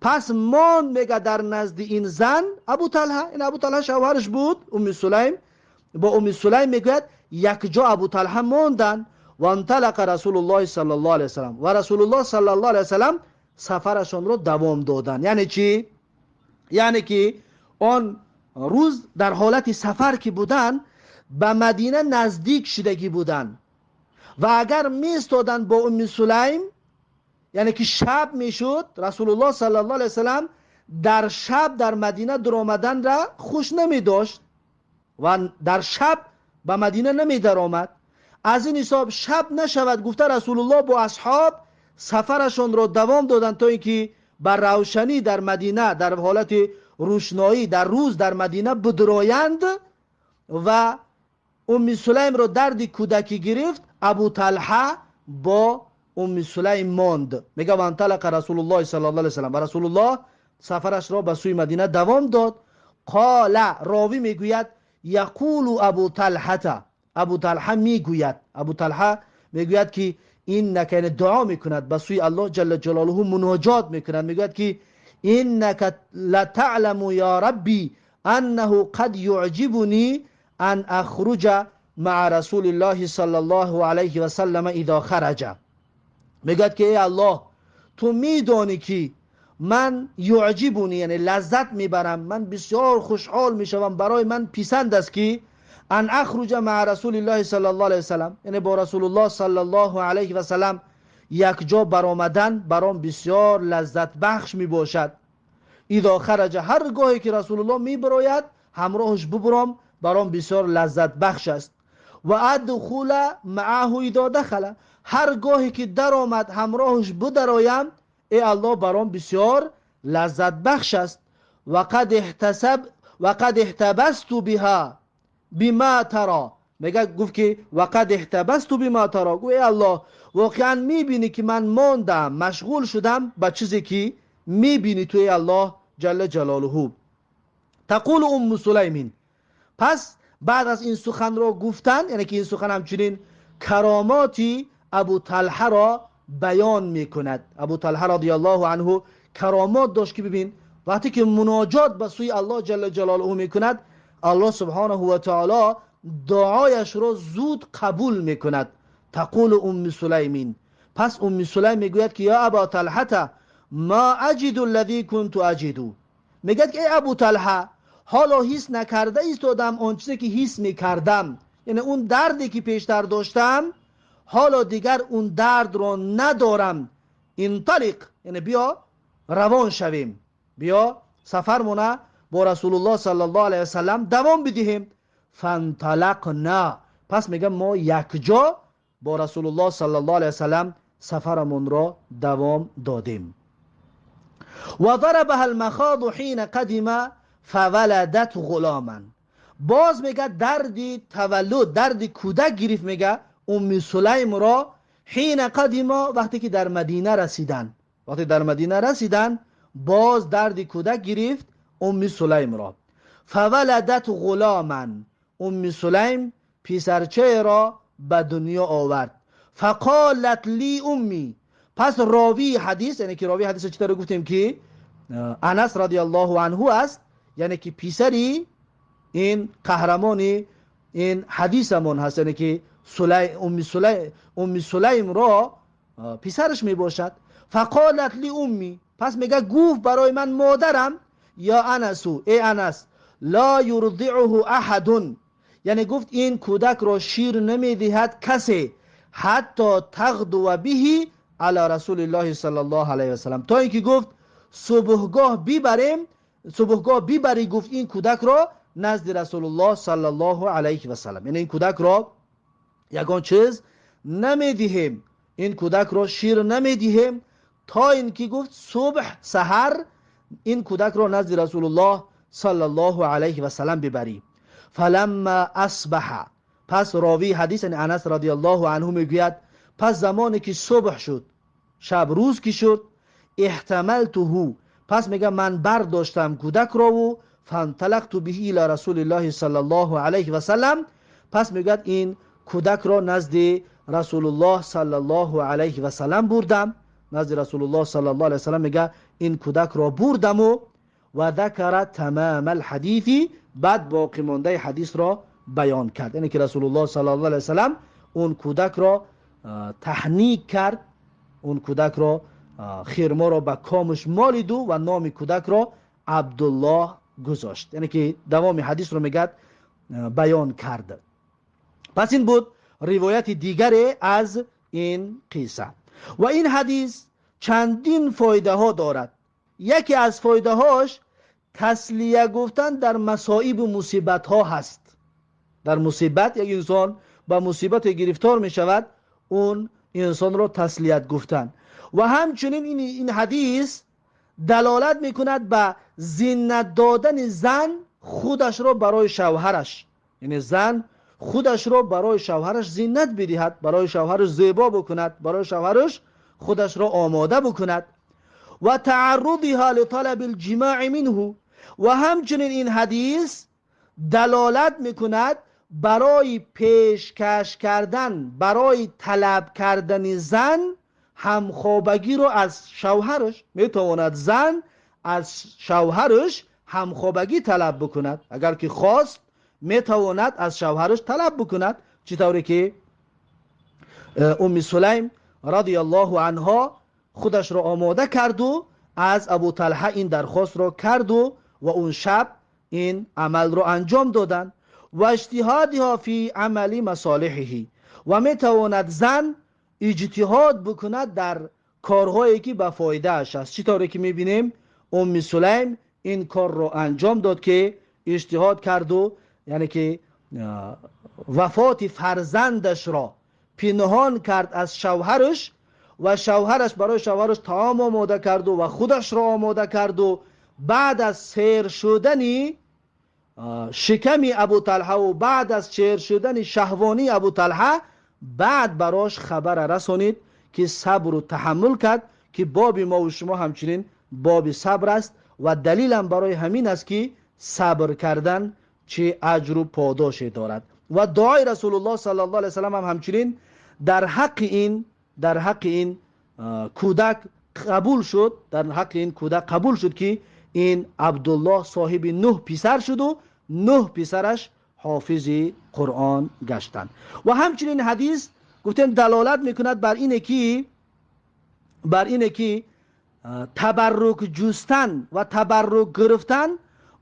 پس مان میگه در نزد این زن ابو طلحه، این ابو طلحه شوهرش بود ام سلیم، با ام سلیم میگوید یک جا ابو طلحه ماندن. و انطلق رسول الله صلی الله علیه وسلم، و رسول الله صلی الله علیه وسلم سفرشان رو دوام دادن. یعنی چی؟ یعنی که آن روز در حالت سفر که بودن به مدینه نزدیک شدگی بودن و اگر میستادن با ام سلیم، یعنی که شب میشد، رسول الله صلی الله علیه وسلم در شب در مدینه در آمدن را خوش نمی داشت و در شب به مدینه نمی در آمد. از این حساب شب نشود گفته رسول الله با اصحاب سفرشان را دوام دادن تا اینکه بر روشنی در مدینه، در حالت روشنایی در روز در مدینه بدرایند. و ام سلیم را درد کودکی گرفت، ابو طلحه با ام سلیم ماند. میگه و انطلق رسول الله صلی الله علیه وسلم، و رسول الله سفرش را به سوی مدینه دوام داد. قال، راوی میگوید یقول ابو طلحه، ابو طلحه میگوید، ابو طلحه میگوید که اینک، یعنی دعا میکند به سوی الله جل جلاله، مناجات میکند، میگوید که اینک لتعلم یا ربی انه قد یعجبنی ان اخرج مع رسول الله صلی الله علیه و سلم اذا خرج. میگوید که ای الله تو میدانی که من یعجبونی، یعنی لذت میبرم، من بسیار خوشحال میشوم، برای من پسند است که ان اخرج مع رسول الله صلی الله علیه و سلم، یعنی با رسول الله صلی الله علیه و سلم یک جا برآمدن برام بسیار لذت بخش میباشد. اذا خرج، هر گاهی که رسول الله میبراید همراهش ببرام برام بسیار لذت بخش است. و ادخل معه اذا دخل، هر گاهی که در آمد همراهش بدرایم ای الله برام بسیار لذت بخش است. وقد احتبست بها بما ترى، میگه گفت که وقد احتبست بما ترى، گفت ای الله واقعا میبینی که من ماندم، مشغول شدم به چیزی که میبینی تو ای الله جل جلاله. تقول ام سلیم، پس بعد از این سخن را گفتن، یعنی که این سخن همچنین کراماتی ابو طلحه را بیان میکند. ابو طلحه رضی الله عنه کرامات داشت که ببین وقتی که مناجات به سوی الله جل جلاله میکند، الله سبحانه و تعالی دعایش را زود قبول میکند. تقول ام سلیم، پس ام سلیم میگوید که یا ابا طلحه ما اجد الذی كنت اجد، میگه که ای ابو طلحه حالا حس نکرده ایستادم آن چیزی که حس میکردم، یعنی اون دردی که پیشتر داشتم حالا دیگر اون درد را ندارم. انطلق، یعنی بیا روان شویم، بیا سفرمونه با رسول الله صلی الله علیه وسلم دوام بدهیم. فانطلقنا، پس میگم ما یکجا با رسول الله صلی الله علیه وسلم سفرمون را دوام دادیم. و ضربها المخاض حين قدم فولدت غلاما، باز میگه دردی تولد، درد کودک گرفت میگه ام سلیم را حین قدم، وقتی که در مدینه رسیدن، وقتی در مدینه رسیدن باز درد کودک گرفت ام سلیم را. فولدت غلاما، ام سلیم پسرچه را به دنیا آورد. فقالت لی امی، پس راوی حدیث، یعنی که راوی حدیث چطور گفتیم که انس رضی الله عنه است، یعنی که پسری این قهرمانی این حدیثمون هست، یعنی که ام سلیم را پسرش می باشد. فقالت لی امی، پس میگه گفت برای من مادرم، یا انسو، ای انس، لا یرضعه احد، یعنی گفت این کودک را شیر نمیدهد کسی، حتی تغدو به علی رسول الله صلی الله علیه وسلم، تا اینکه گفت صبحگاه بیبریم، صبحگاه بیبری، گفت این کودک را نزد رسول الله صلی الله علیه و سلم، یعنی این کودک را یگان چیز نمیدهیم، این کودک را شیر نمیدهیم تا اینکه گفت صبح سحر این کودک را نزد رسول الله صلی الله علیه و سلم ببری. فلما اصبح، پس راوی حدیث یعنی انس رضی الله عنه میگوید پس زمانی که صبح شد، شب روز که شد، احتملته، پس میگه من برداشتم کودک را و فانطلقت به الی رسول الله صلی الله علیه و سلم، پس میگه این کودک را نزد رسول الله صلی الله علیه و سلم بردم، نزد رسول الله صلی الله علیه و سلم میگه این کودک را بردم و ذکر تمام الحدیث، بعد باقی مانده حدیث را بیان کرد، یعنی که رسول الله صلی الله علیه و سلم اون کودک را تحنیک کرد، اون کودک را خرما را به کامش مالید و نام کودک را عبدالله گذاشت، یعنی که دوام حدیث رو میگه بیان کرد. پس این بود روایت دیگر از این قصه. و این حدیث چندین فایده ها دارد. یکی از فایده هاش تسلیه گفتن در مصائب و مصیبت ها هست. در مصیبت یک انسان با مصیبت گرفتار می شود، اون انسان را تسلیت گفتن. و همچنین این حدیث دلالت می کند به زینت دادن زن خودش را برای شوهرش، یعنی زن خودش را برای شوهرش زینت بدهد، برای شوهرش زیبا بکند، برای شوهرش خودش را آماده بکند. و تعرضها لطلب الجماع منه، و همچنین این حدیث دلالت میکند برای پیشکش کردن، برای طلب کردن زن همخوابگی رو از شوهرش. میتواند زن از شوهرش همخوابگی طلب بکند، اگر که خواست میتواند از شوهرش طلب بکند، چطوری که ام سلیم رضی الله عنها خودش را آماده کرد و از ابو طلحه این درخواست را کرد و اون شب این عمل را انجام دادند. و اجتهادها فی عمل مصالحه، و میتواند زن اجتهاد بکند در کارهایی که به فایده اش است، چطوری که میبینیم Умми Сулайм ин корро анҷом дод, ки иҷтиҳод карду, яъне ки вафоти фарзандашро пинҳон кард аз шавҳараш ва шавҳараш барои шавҳараш таом омода карду ва худашро омода карду баъд аз сер шудани шиками Абу Талҳа ва баъд аз сер шудани шаҳвонии Абу Талҳа баъд барош хабара расонид, ки сабру таҳаммул кард, ки боби мо ва шумо ҳамчунин боби сабр аст ва далилам барои ҳамин аст, ки сабр кардан чӣ аҷру подоше дорад. Ва дуои Расулуллоҳ саллаллоҳу алайҳи васаллам ҳам ҳамчунин дар ҳаққи ин кӯдак қабул шуд, дар ҳаққи ин кӯдак қабул шуд, ки ин Абдуллоҳ соҳиби нӯҳ писар шуду нӯҳ писараш ҳофизи Қуръон гаштанд. Ва ҳамчунин ҳадис гуфтем далолат мекунад бар ине ки табаррук ҷустан ва табаррук гирифтан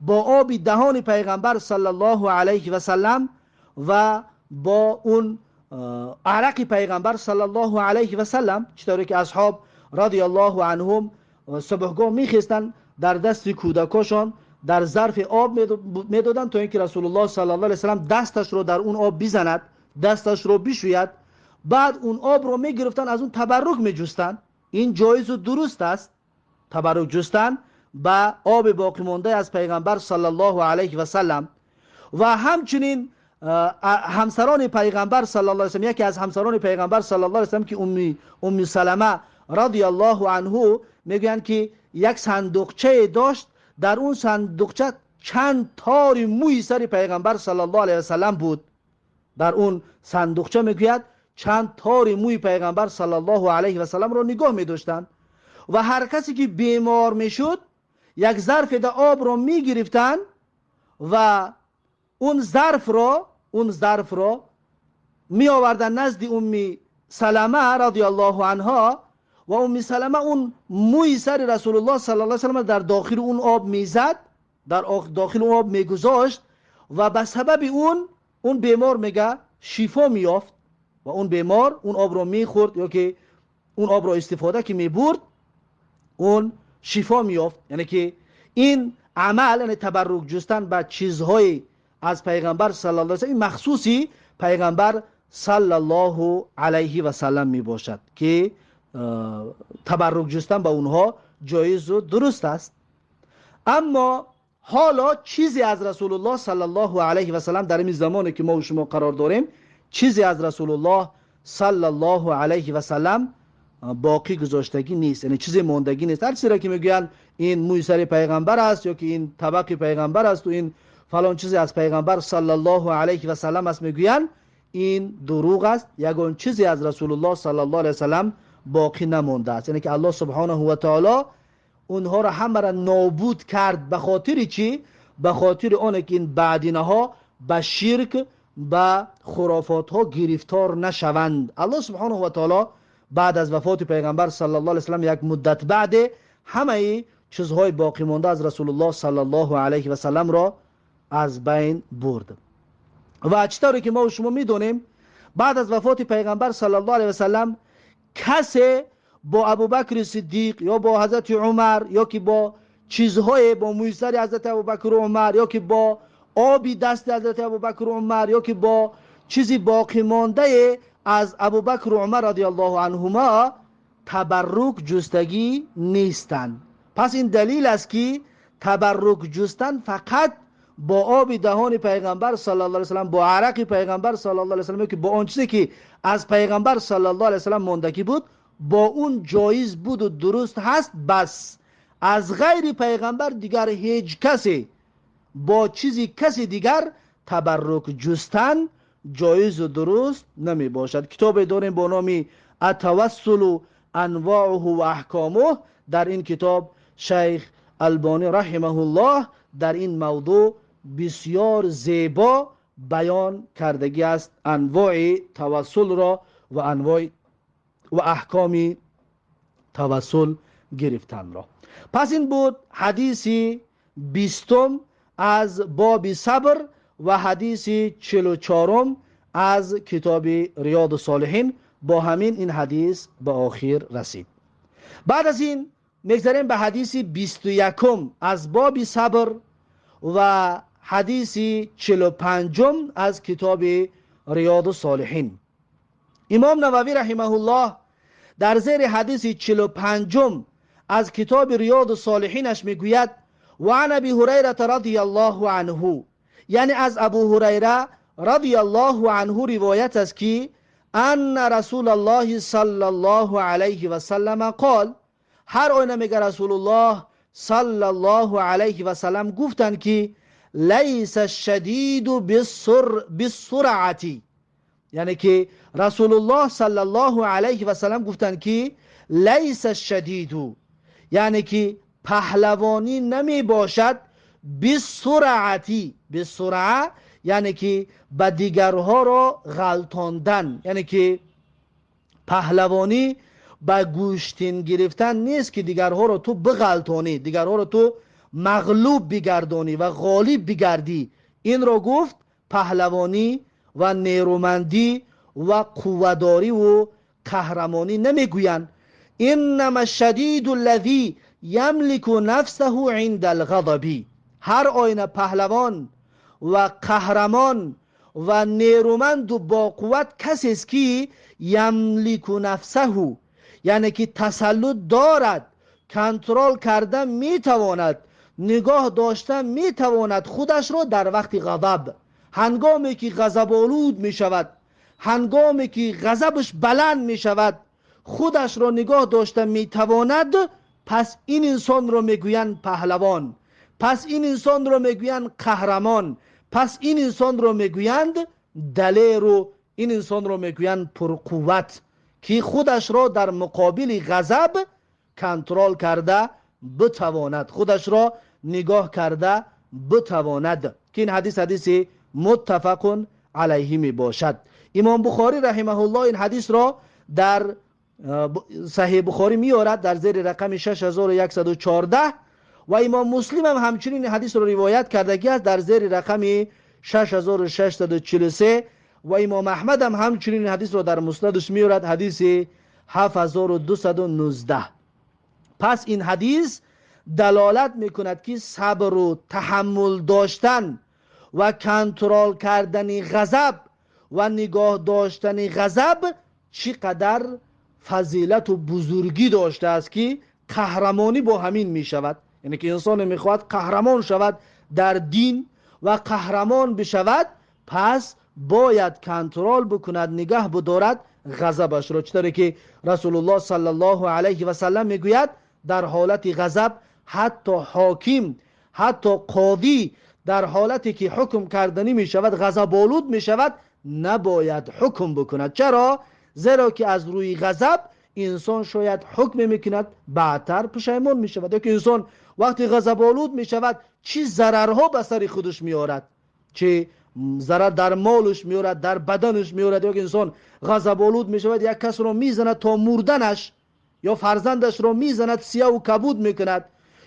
бо оби даҳони пайғамбар саллаллоҳу алайҳи васаллам ва бо он арақи пайғамбар саллаллоҳу алайҳи васаллам, чӣ тавре ки асҳоб радиаллоҳу анҳум субҳгоҳ мехестанд, дар дасти кӯдакошон дар зарфи об медоданд, то ин ки Расулуллоҳ саллаллоҳу алайҳи васаллам дасташро дар он об бизанад, дасташро бишӯяд. Баъд он обро мегирифтанд, аз он табаррук меҷустанд. Ин ҷоизу дуруст аст, табаррук ҷустан ба оби боқимонда аз пайғамбар саллаллоҳу алайҳи васаллам. Ва ҳамчунин ҳамсарони пайғамбар саллаллоҳу алайҳи васаллам, яке аз ҳамсарони пайғамбар саллаллоҳу алайҳи васаллам, ки Умми Салама радиаллоҳу анҳу, мегӯянд, ки як сандуқчае дошт, дар он сандуқча чанд тори мӯи сари пайғамбар саллаллоҳу алайҳи васаллам буд. Дар он сандуқча, мегӯяд, чанд тори мӯи пайғамбар саллаллоҳу алайҳи васалламро нигоҳ медоштанд ва ҳар касе ки бемор мешуд, як зарфеда обро мегирифтанд ва он зарфро меоварданд назди Умми Салама радиаллоҳу анҳо ва Умми Салама он мӯи сари Расулуллоҳ саллаллоҳу алайҳи васаллам дар дохили он об мезад, дар дохили он об мегузошт ва ба сабаби он бемор, мега, шифо меёфт. Ва он бемор он обро мехӯрд ё ки он обро истифода ки мебурд, он шифо меёфт. Яъне ки ин амал, яъне табаррук ҷустан ба чизҳои аз пайғамбар саллаллоҳу алайҳи васаллам, ин махсуси пайғамбар саллаллоҳу алайҳи васаллам мебошад, ки табаррук ҷустан ба онҳо ҷоизу дуруст аст. Аммо ҳоло чизе аз Расулуллоҳ саллаллоҳу алайҳи васаллам, дар ин замоне ки мо шумо қарор дорем, чизе аз Расулуллоҳ саллаллоҳу алайҳи васаллам боқӣ гузоштагӣ нест, яъне чизе мондагӣ нест. Ҳар чизеро ки мегӯянд, ин мӯи сари пайғамбар аст ё ки ин табақи пайғамбар асту ин фалон чизе аз пайғамбар саллаллоҳу алайҳи васаллам аст, мегӯянд, ин дурӯғ аст. Ягон чизе аз Расулуллоҳ саллаллоҳу алайҳи васаллам боқӣ намондааст. Яъне ки Аллоҳ субҳонаҳу ва таоло онҳоро ҳамаро нобуд кард. Ба хотири чӣ? Ба хотири оне ки ин баъдинаҳо ба ширк, ба хурофотҳо гирифтор нашаванд. Аллоҳ субҳонаҳу ва таоло баъд аз вафоти пайғамбар саллаллоҳу алайҳи васаллам як муддат баъде ҳамаи чизҳои боқӣ монда аз Расулуллоҳ саллаллоҳу алайҳи васалламро аз байн бурд. Ва чӣ тавре ки мо шумо медонем, баъд аз вафоти пайғамбар саллаллоҳу алайҳи васаллам касе бо Абубакри Сиддиқ ё бо ҳазрати Умар ё ки бо чизҳое, бо мӯйсари ҳазрати Абубакру Умар ё ки бо оби дасти ҳазрати Абубакру Умар ё ки бо чизи боқимондае аз Абубакру Умар радиаллоҳу анҳума табаррук ҷустагӣ нестанд. Пас ин далил аст, ки табаррук ҷустан фақат бо оби даҳони пайғамбар саллаллоҳу алайҳи васаллам, бо арақи пайғамбар саллаллоҳу алайҳи васаллам, ки бо он чизе ки аз пайғамбар саллаллоҳу алайҳи васаллам мондагӣ буд, бо он ҷоиз буду дуруст ҳаст, бас. Аз ғайри пайғамбар дигар ҳеҷ касе бо чизи каси дигар табаррук ҷустан ҷоизу дуруст намебошад. Китобе дорем бо номи «Ат-тавассулу анвоуҳу ва аҳкомуҳ». Дар ин китоб шайх Албонӣ раҳимаҳуллоҳ дар ин мавзӯъ бисёр зебо баён кардагӣ аст анвои тавассулро ва анвои ва аҳкоми тавассул гирифтанро. Пас ин буд ҳадиси 20-ум аз боби сабр ва ҳадиси 44-ум аз китоби Риёду Солиҳин. Бо ҳамин ин ҳадис ба охир расид. Баъд аз ин میگذاریم به حدیث 21 از باب صبر و حدیث 45 از کتاب ریاض الصالحین. امام نووی رحمه الله در زیر حدیث 45 از کتاب ریاض الصالحینش میگوید و عن ابی هریره رضی الله عنه، یعنی از ابو هریره رضی الله عنه روایت است که ان رسول الله صلی الله علیه و سلم قال، هر آینه میگه رسول الله صلی الله علیه و سلم گفتند که لیس الشدید بالسرعه، یعنی که رسول الله صلی الله علیه و سلم گفتند که لیس الشدید، یعنی که پهلوانی نمی باشد بالسرعه، بالسرعه یعنی که به دیگرها را غلطاندن، یعنی که پهلوانی به گوشتین گرفتن نیست که دیگرها را تو بغلطانی، دیگرها را تو مغلوب بگردانی و غالب بگردی. این را گفت پهلوانی و نیرومندی و قوه‌داری و قهرمانی نمیگویند. انما الشدید الذی یملک نفسه عند الغضب، هر آینه پهلوان و قهرمان و نیرومند و با قوت کسی است که یملک نفسه، یعنی که تسلط دارد، کنترل کرده میتواند، نگاه داشته میتواند خودش را در وقت غضب، هنگامی که غضب آلود میشود، هنگامی که غضبش بلند میشود، خودش را نگاه داشته میتواند، پس این انسان را میگویند پهلوان، پس این انسان را میگویند قهرمان، پس این انسان را میگویند دلیر و این انسان را میگویند پرقوت که خودش را در مقابل غضب کنترل کرده بتواند، خودش را نگاه کرده بتواند. که این حدیث حدیث متفق علیه می باشد. امام بخاری رحمه الله این حدیث را در صحیح بخاری میارد در زیر رقم 6114 و امام مسلم هم همچنین حدیث را روایت کردگی است در زیر رقم 6643 و امام احمد هم همچنین حدیث را در مسندش میارد، حدیث 7219. پس این حدیث دلالت میکند که صبر و تحمل داشتن و کنترل کردن غضب و نگاه داشتن غضب چقدر فضیلت و بزرگی داشته است که قهرمانی با همین می شود. یعنی که انسان میخواهد قهرمان شود در دین و قهرمان بشود، پس باید کنترل بکند، نگه بدارد غضبش را. چطوری که رسول الله صلی الله علیه و سلم میگوید در حالت غضب حتی حاکم، حتی قاضی در حالتی که حکم کردنی می شود، غضب آلود می شود، نباید حکم بکند. چرا؟ زیرا که از روی غضب انسان شاید حکم میکند، بعدتر پشیمان می شود. یا که انسان وقتی غضب آلود می شود چی ضررها به سر خودش میارد، چه ضرر در مالش میارد، در بدنش میارد. یا که انسان غضب آلود می شود یک کس را میزند تا مردنش، یا فرزندش را میزند سیاه و کبود میکند،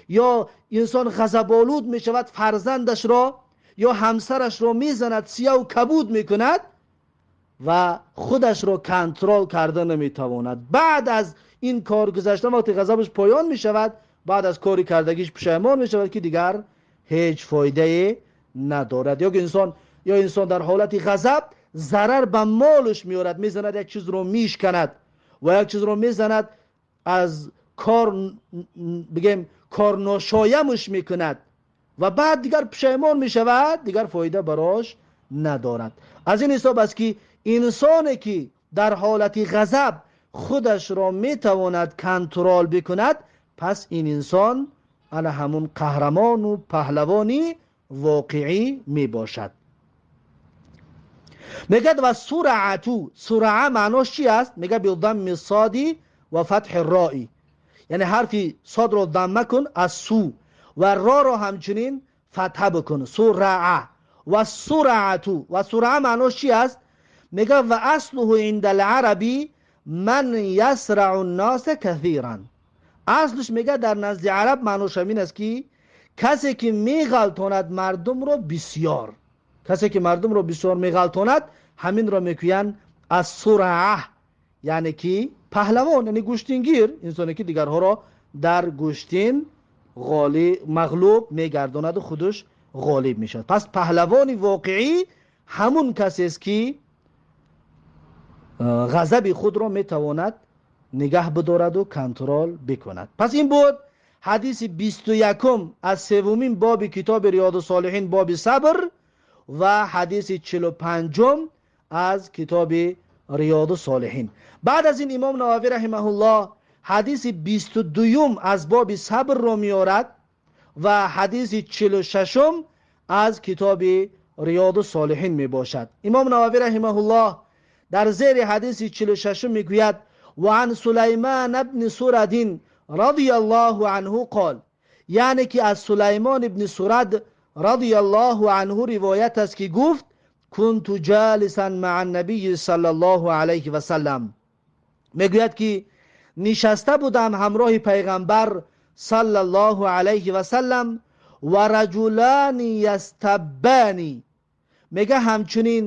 یا انسان غضب آلود می شود فرزندش را یا همسرش را میزند سیاه و کبود میکند و خودش را کنترل کرده نمیتواند. بعد از این کار گذشتن وقتی غضبش پایان می شود، بعد از کاری کردگیش پشیمان می شود که دیگر هیچ فایده ندارد. یا انسان در حالت غضب ضرر به مالش میارد، میزند یک چیز رو میشکند و یک چیز رو میزند از کار، بگیم کار ناشایمش میکند و بعد دیگر پشیمان میشود، دیگر فایده براش ندارد. از این حساب است که انسانی که در حالت غضب خودش را میتواند کنترل بکند، پس این انسان علی همون قهرمان و پهلوانی واقعی میباشد. میگه و سرعتو، سرعه معناش چی است؟ میگه بضم الصاد و فتح الراء، یعنی حرفی صاد رو ضمه کن از سو و را رو همچنین فتحه بکن، سرعه. و سرعتو، و سرعه معناش چی است؟ میگه و اصله عند العربی من یسرع الناس کثیرا. اصلش میگه در نزد عرب معناش همین است که کسی که میغلطاند مردم رو بسیار، کسی که مردم رو بسیار میغلطاند همین رو میگویند از سرعه، یعنی که پهلوان، یعنی گوشتینگیر، انسانی که دیگرها را дар гӯштин мағлуб мегардонаду худаш ғолиб мешавад. Пас паҳлавони воқеӣ ҳамун касест, ки ғазаби худро метавонад нигаҳ бидораду контрол бикунад. Пас ин буд ҳадиси 21-ум аз севумин боби китоби Риёду Солиҳин, боби сабр, ва ҳадиси 45-ум аз китоби Риёду Солиҳин. Баъд аз ин Имом Нававӣ раҳимаҳуллоҳ ҳадиси 22-юм аз боби сабрро меорад ва ҳадиси 46-ум аз китоби Риёду Солиҳин мебошад. Имом Нававӣ раҳимаҳуллоҳ дар зери ҳадиси 46-ум мегӯяд: ва ан Сулайман ибни Сурадин радияллоҳу анҳу қол, яъне ки аз Сулаймон ибни Сурад радияллоҳу анҳу ривоят аст, ки гуфт: кунту ҷалисан маа набийи саллаллоҳу алайҳи васаллам. Мегӯяд, ки нишаста будам ҳамроҳи пайғамбар саллаллоҳу алайҳи васаллам, ва раҷулани ястаббани. Мега, ҳамчунин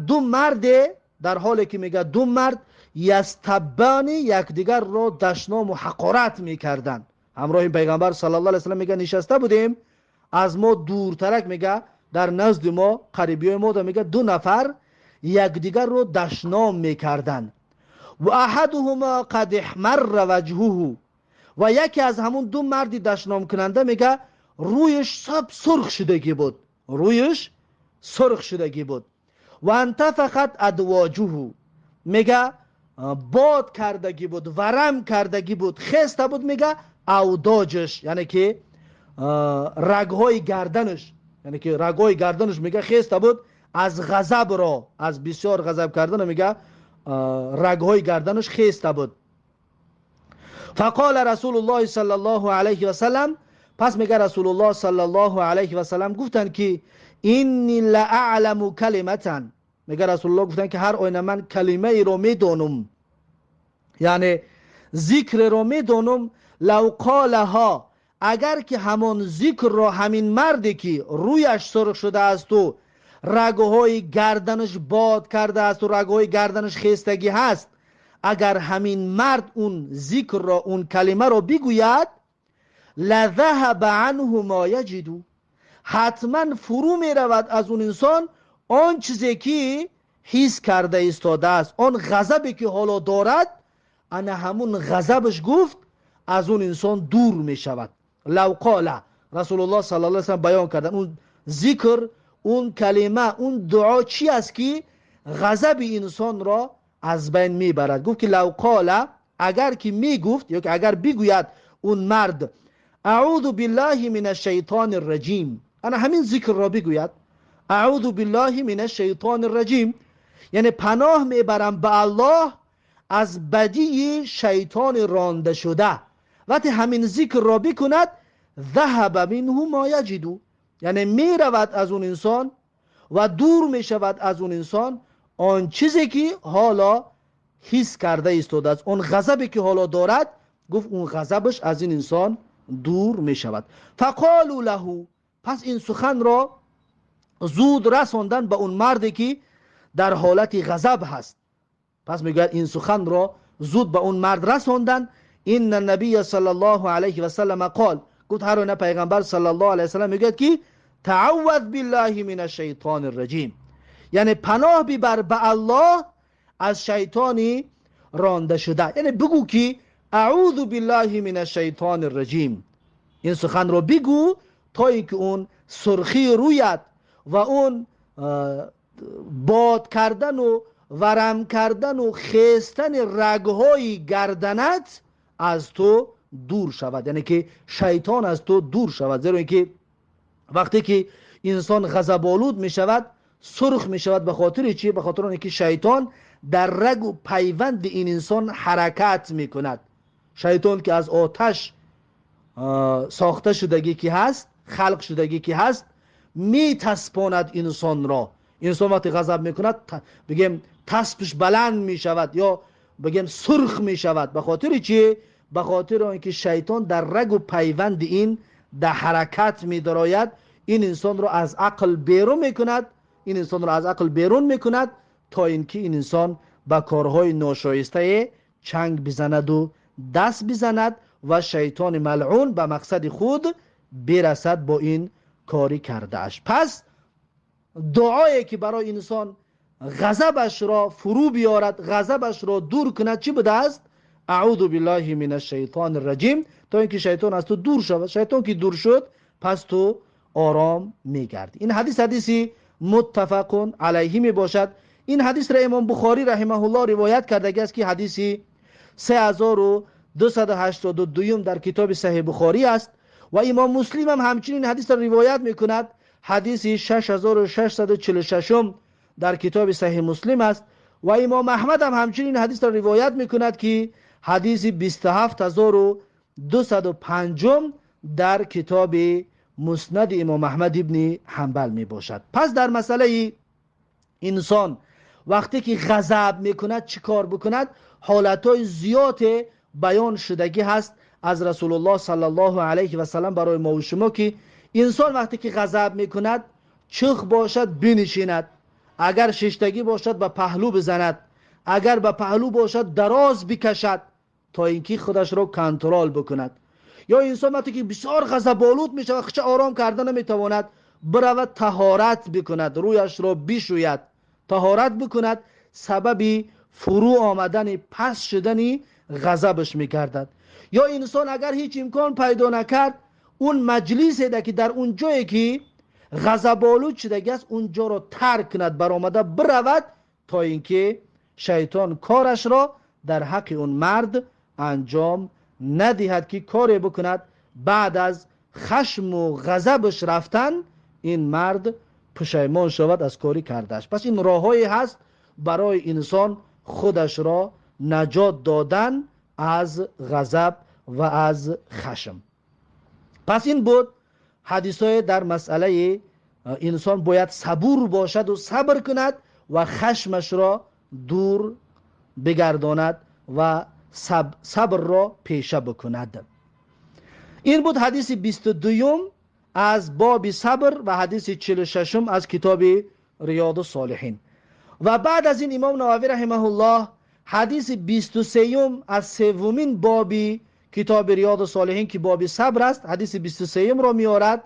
ду марде, дар ҳоле ки мега ду мард ястаббани, якдигарро дашному ҳақорат мекарданд. Ҳамроҳи пайғамбар саллаллоҳу алайҳи васаллам, мега, нишаста будем, аз мо дуртарак, мега, дар назди мо, қарибиёи мо, мега, ду нафар якдигарро дашном мекарданд. Ва аҳадуҳума қад иҳмарра ваҷҳуҳу, ва яке аз ҳамун ду марди дашномкунанда, мега, рӯяш саб сурх шудагӣ буд, рӯяш сурх шудагӣ буд. Ва антафахат адвоҷуҳу, мега, бод кардагӣ буд, варам кардагӣ буд, хеста буд, мега, авдоҷаш, яъне ки рагҳои гарданаш, яъне ки рагҳои гарданаш, мега, хеста буд аз ғазабро, аз бисёр ғазаб кардана, мега, рагҳои гарданаш хеста буд. Фақола Расулуллоҳи саллаллоҳу алайҳи васаллам, пас, мега, Расулуллоҳ саллаллоҳу алайҳи васаллам гуфтанд, ки инни ла аъламу калиматан, мега, Расулуллоҳ гуфтанд, ки ҳар оина ман калимаеро медонум, яъне зикреро медонум, лав қолаҳо, агар ки ҳамон зикрро ҳамин марде, ки рӯяш сурх шудаасту рагҳои гарданаш бод кардаасту рагҳои гарданаш хестагӣ ҳаст, агар ҳамин мард он зикрро, он калимаро бигӯяд, лазаҳаба анҳу мо яҷиду, ҳатман фурӯ меравад аз он инсон он чизе, ки ҳис карда истодааст, он ғазабе, ки ҳоло дорад, ана ҳамун ғазабаш, гуфт, аз он инсон дур мешавад. Лав қола, Расулуллоҳ саллаллоҳу алайҳи васаллам баён карданд, он зикр, он калима, он дуо чи аст, ки ғазаби инсонро аз байн мебарад. Гуфт, ки лав қола, агар ки мегуфт ё ки агар бигӯяд он мард: аъузу биллаҳи мин ашшайтони рраҷим, ана ҳамин зикрро бигӯяд, аъузу биллаҳи мин ашшайтони рраҷим, яъне паноҳ мебарам ба Аллоҳ аз бадии шайтони ронда шуда. Вақте ҳамин зикрро бикунад, заҳаба минҳу мо яҷиду, яъне меравад аз он инсон ва дур мешавад аз он инсон он чизе, ки ҳоло ҳис карда истодааст, он ғазабе, ки ҳоло дорад, гуфт, он ғазабаш аз ин инсон дур мешавад. Фақолу лаҳу, пас ин суханро зуд расондан ба он марде, ки дар ҳолати ғазаб ҳаст. Пас мегӯяд, ин суханро зуд ба он мард расонданд: инна набия саллаллоҳу алайҳи васаллама қол, гуфт, ҳар оина пайғамбар саллаллоҳу алайҳи васаллам мегӯяд, ки таавваз биллаҳи мин ашшайтони рраҷим, яъне паноҳ бибар ба Аллоҳ аз шайтони ронда шуда, яъне бигӯ, ки аъузу биллаҳи мин ашшайтони рраҷим. Ин суханро бигӯ, то ин ки он сурхии рӯят ва он бод кардану варам кардану хестани рагҳои гарданат аз ту дур шавад, яъне ки шайтон аз ту дур шавад. Зеро ин ки вақте ки инсон ғазаболуд мешавад, сурх мешавад, ба хотири чӣ? Ба хотири оне ки шайтон дар рагу пайванди ин инсон ҳаракат мекунад. Шайтон, ки аз оташ сохта шудагӣ ки ҳаст, халқ шудагӣ ки ҳаст, метаспонад инсонро. Инсон вақте ғазаб мекунад, бигем, таспаш баланд мешавад ё бигем, сурх мешавад. Ба хотири чӣ? Ба хотири он ки шайтон дар рагу пайванди ин дар ҳаракат медарояд, ин инсонро аз ақл берун мекунад, ин инсонро аз ақл берун мекунад, то ин ки ин инсон ба корҳои ношоистае чанг бизанаду даст бизанад. ва шайтони малъун ба мақсади худ бирасад бо ин кори кардааш. Пас дуое ки барои инсон ғазабашро фурӯ биёрад, ғазабашро дур кунад, чӣ будааст? Аъузу биллаҳи минаш шайтони раҷим, то инки шайтон аз ту дур шавад. Шайтон ки дур шуд, пас ту ором мегардӣ. Ин ҳадис ҳадиси муттафақун алайҳи мебошад. Ин ҳадисро имом Бухорӣ раҳимаҳуллоҳ ривоят кардагиаст, ки ҳадиси 3282 дар китоби Саҳеҳи Бухорӣ аст ва имом Муслим ҳам ҳамчунин ҳадисро ривоят мекунад. Ҳадиси 6646 дар китоби Саҳеҳи Муслим аст ва имом Аҳмад ҳам ҳамчунин ҳадисро ривоят мекунад, ки ҳадиси 27205 дар китоби Муснади имом Аҳмад ибни Ҳанбал мебошад. Пас дар масъалаи инсон вақте ки ғазаб мекунад чӣ кор бикунад, ҳолатҳои зиёде баён шудагӣ ҳаст аз Расулуллоҳ саллаллоҳу алайҳи васаллам барои мо ва шумо, ки инсон вақте ки ғазаб мекунад чух бошад бинишинад, агар шиштагӣ бошад ба паҳлӯ бизанад, агар ба паҳлӯ бошад дароз бикашад то инки худашро контрол бикунад. Ё инсон вақте ки бисёр ғазаболуд мешавад, худро ором карда наметавонад, биравад таҳорат бикунад, рӯяшро бишӯяд, таҳорат бикунад, сабаби фурӯ омадани пас шудани ғазабаш мегардад. Ё инсон агар ҳеҷ имкон пайдо накард, он маҷлисе ки дар он ҷое ки ғазаболуд шудагиаст, он ҷоро тарк кунад, баромада биравад то инки шайтон корашро дар ҳаққи он мард анҷом надиҳад, ки коре бикунад баъд аз хашму ғазабаш рафтан ин мард пушаймон шавад аз кори кардааш. Пас ин роҳҳое ҳаст барои инсон худашро наҷот додан аз ғазаб ва аз хашм. Пас ин буд ҳадисҳое дар масъалаи инсон бояд сабур бошад ва сабр кунад ва хашмашро дур бигардонад ва сабрро пеша бикунад. Ин буд ҳадиси 22 аз боби сабр ва ҳадиси 46 аз китоби Риёду Солиҳин. Ва баъд аз ин имом Нававӣ раҳимаҳуллоҳ ҳадиси 23 аз севумин боби китоби Риёду Солиҳин, ки боби сабр аст, ҳадиси 23-ро меорад,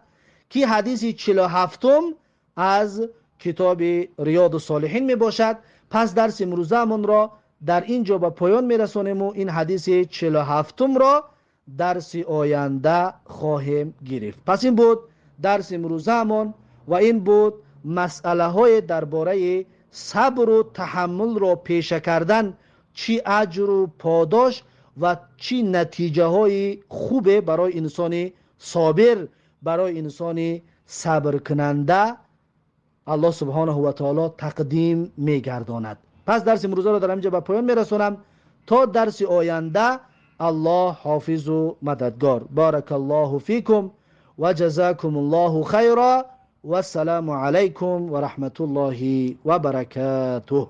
ки ҳадиси 47 аз китоби Риёду Солиҳин мебошад. Пас дарси имрӯзаамонро дар ин ҷо ба поён мерасонем ва ин ҳадиси 47-ро дарси оянда хоҳем гирифт. Пас ин буд дарси имрӯзаамон ва ин буд масъалаҳои дар бораи сабру таҳаммулро пеша кардан, чӣ аҷру подош ва чӣ натиҷаҳои хубе барои инсони собир, барои инсони сабркунанда Аллоҳ субҳонаҳу ва таоло тақдим мегардонад. Пас дарси имрӯзаро дар ҳаминҷо ба поён мерасонам. То дарси оянда Аллоҳ ҳофизу мададгор. Баракаллоҳу фикум ва ҷазакумуллоҳу хайра. Вассаламу алайкум ва раҳматуллоҳи ва баракатуҳ.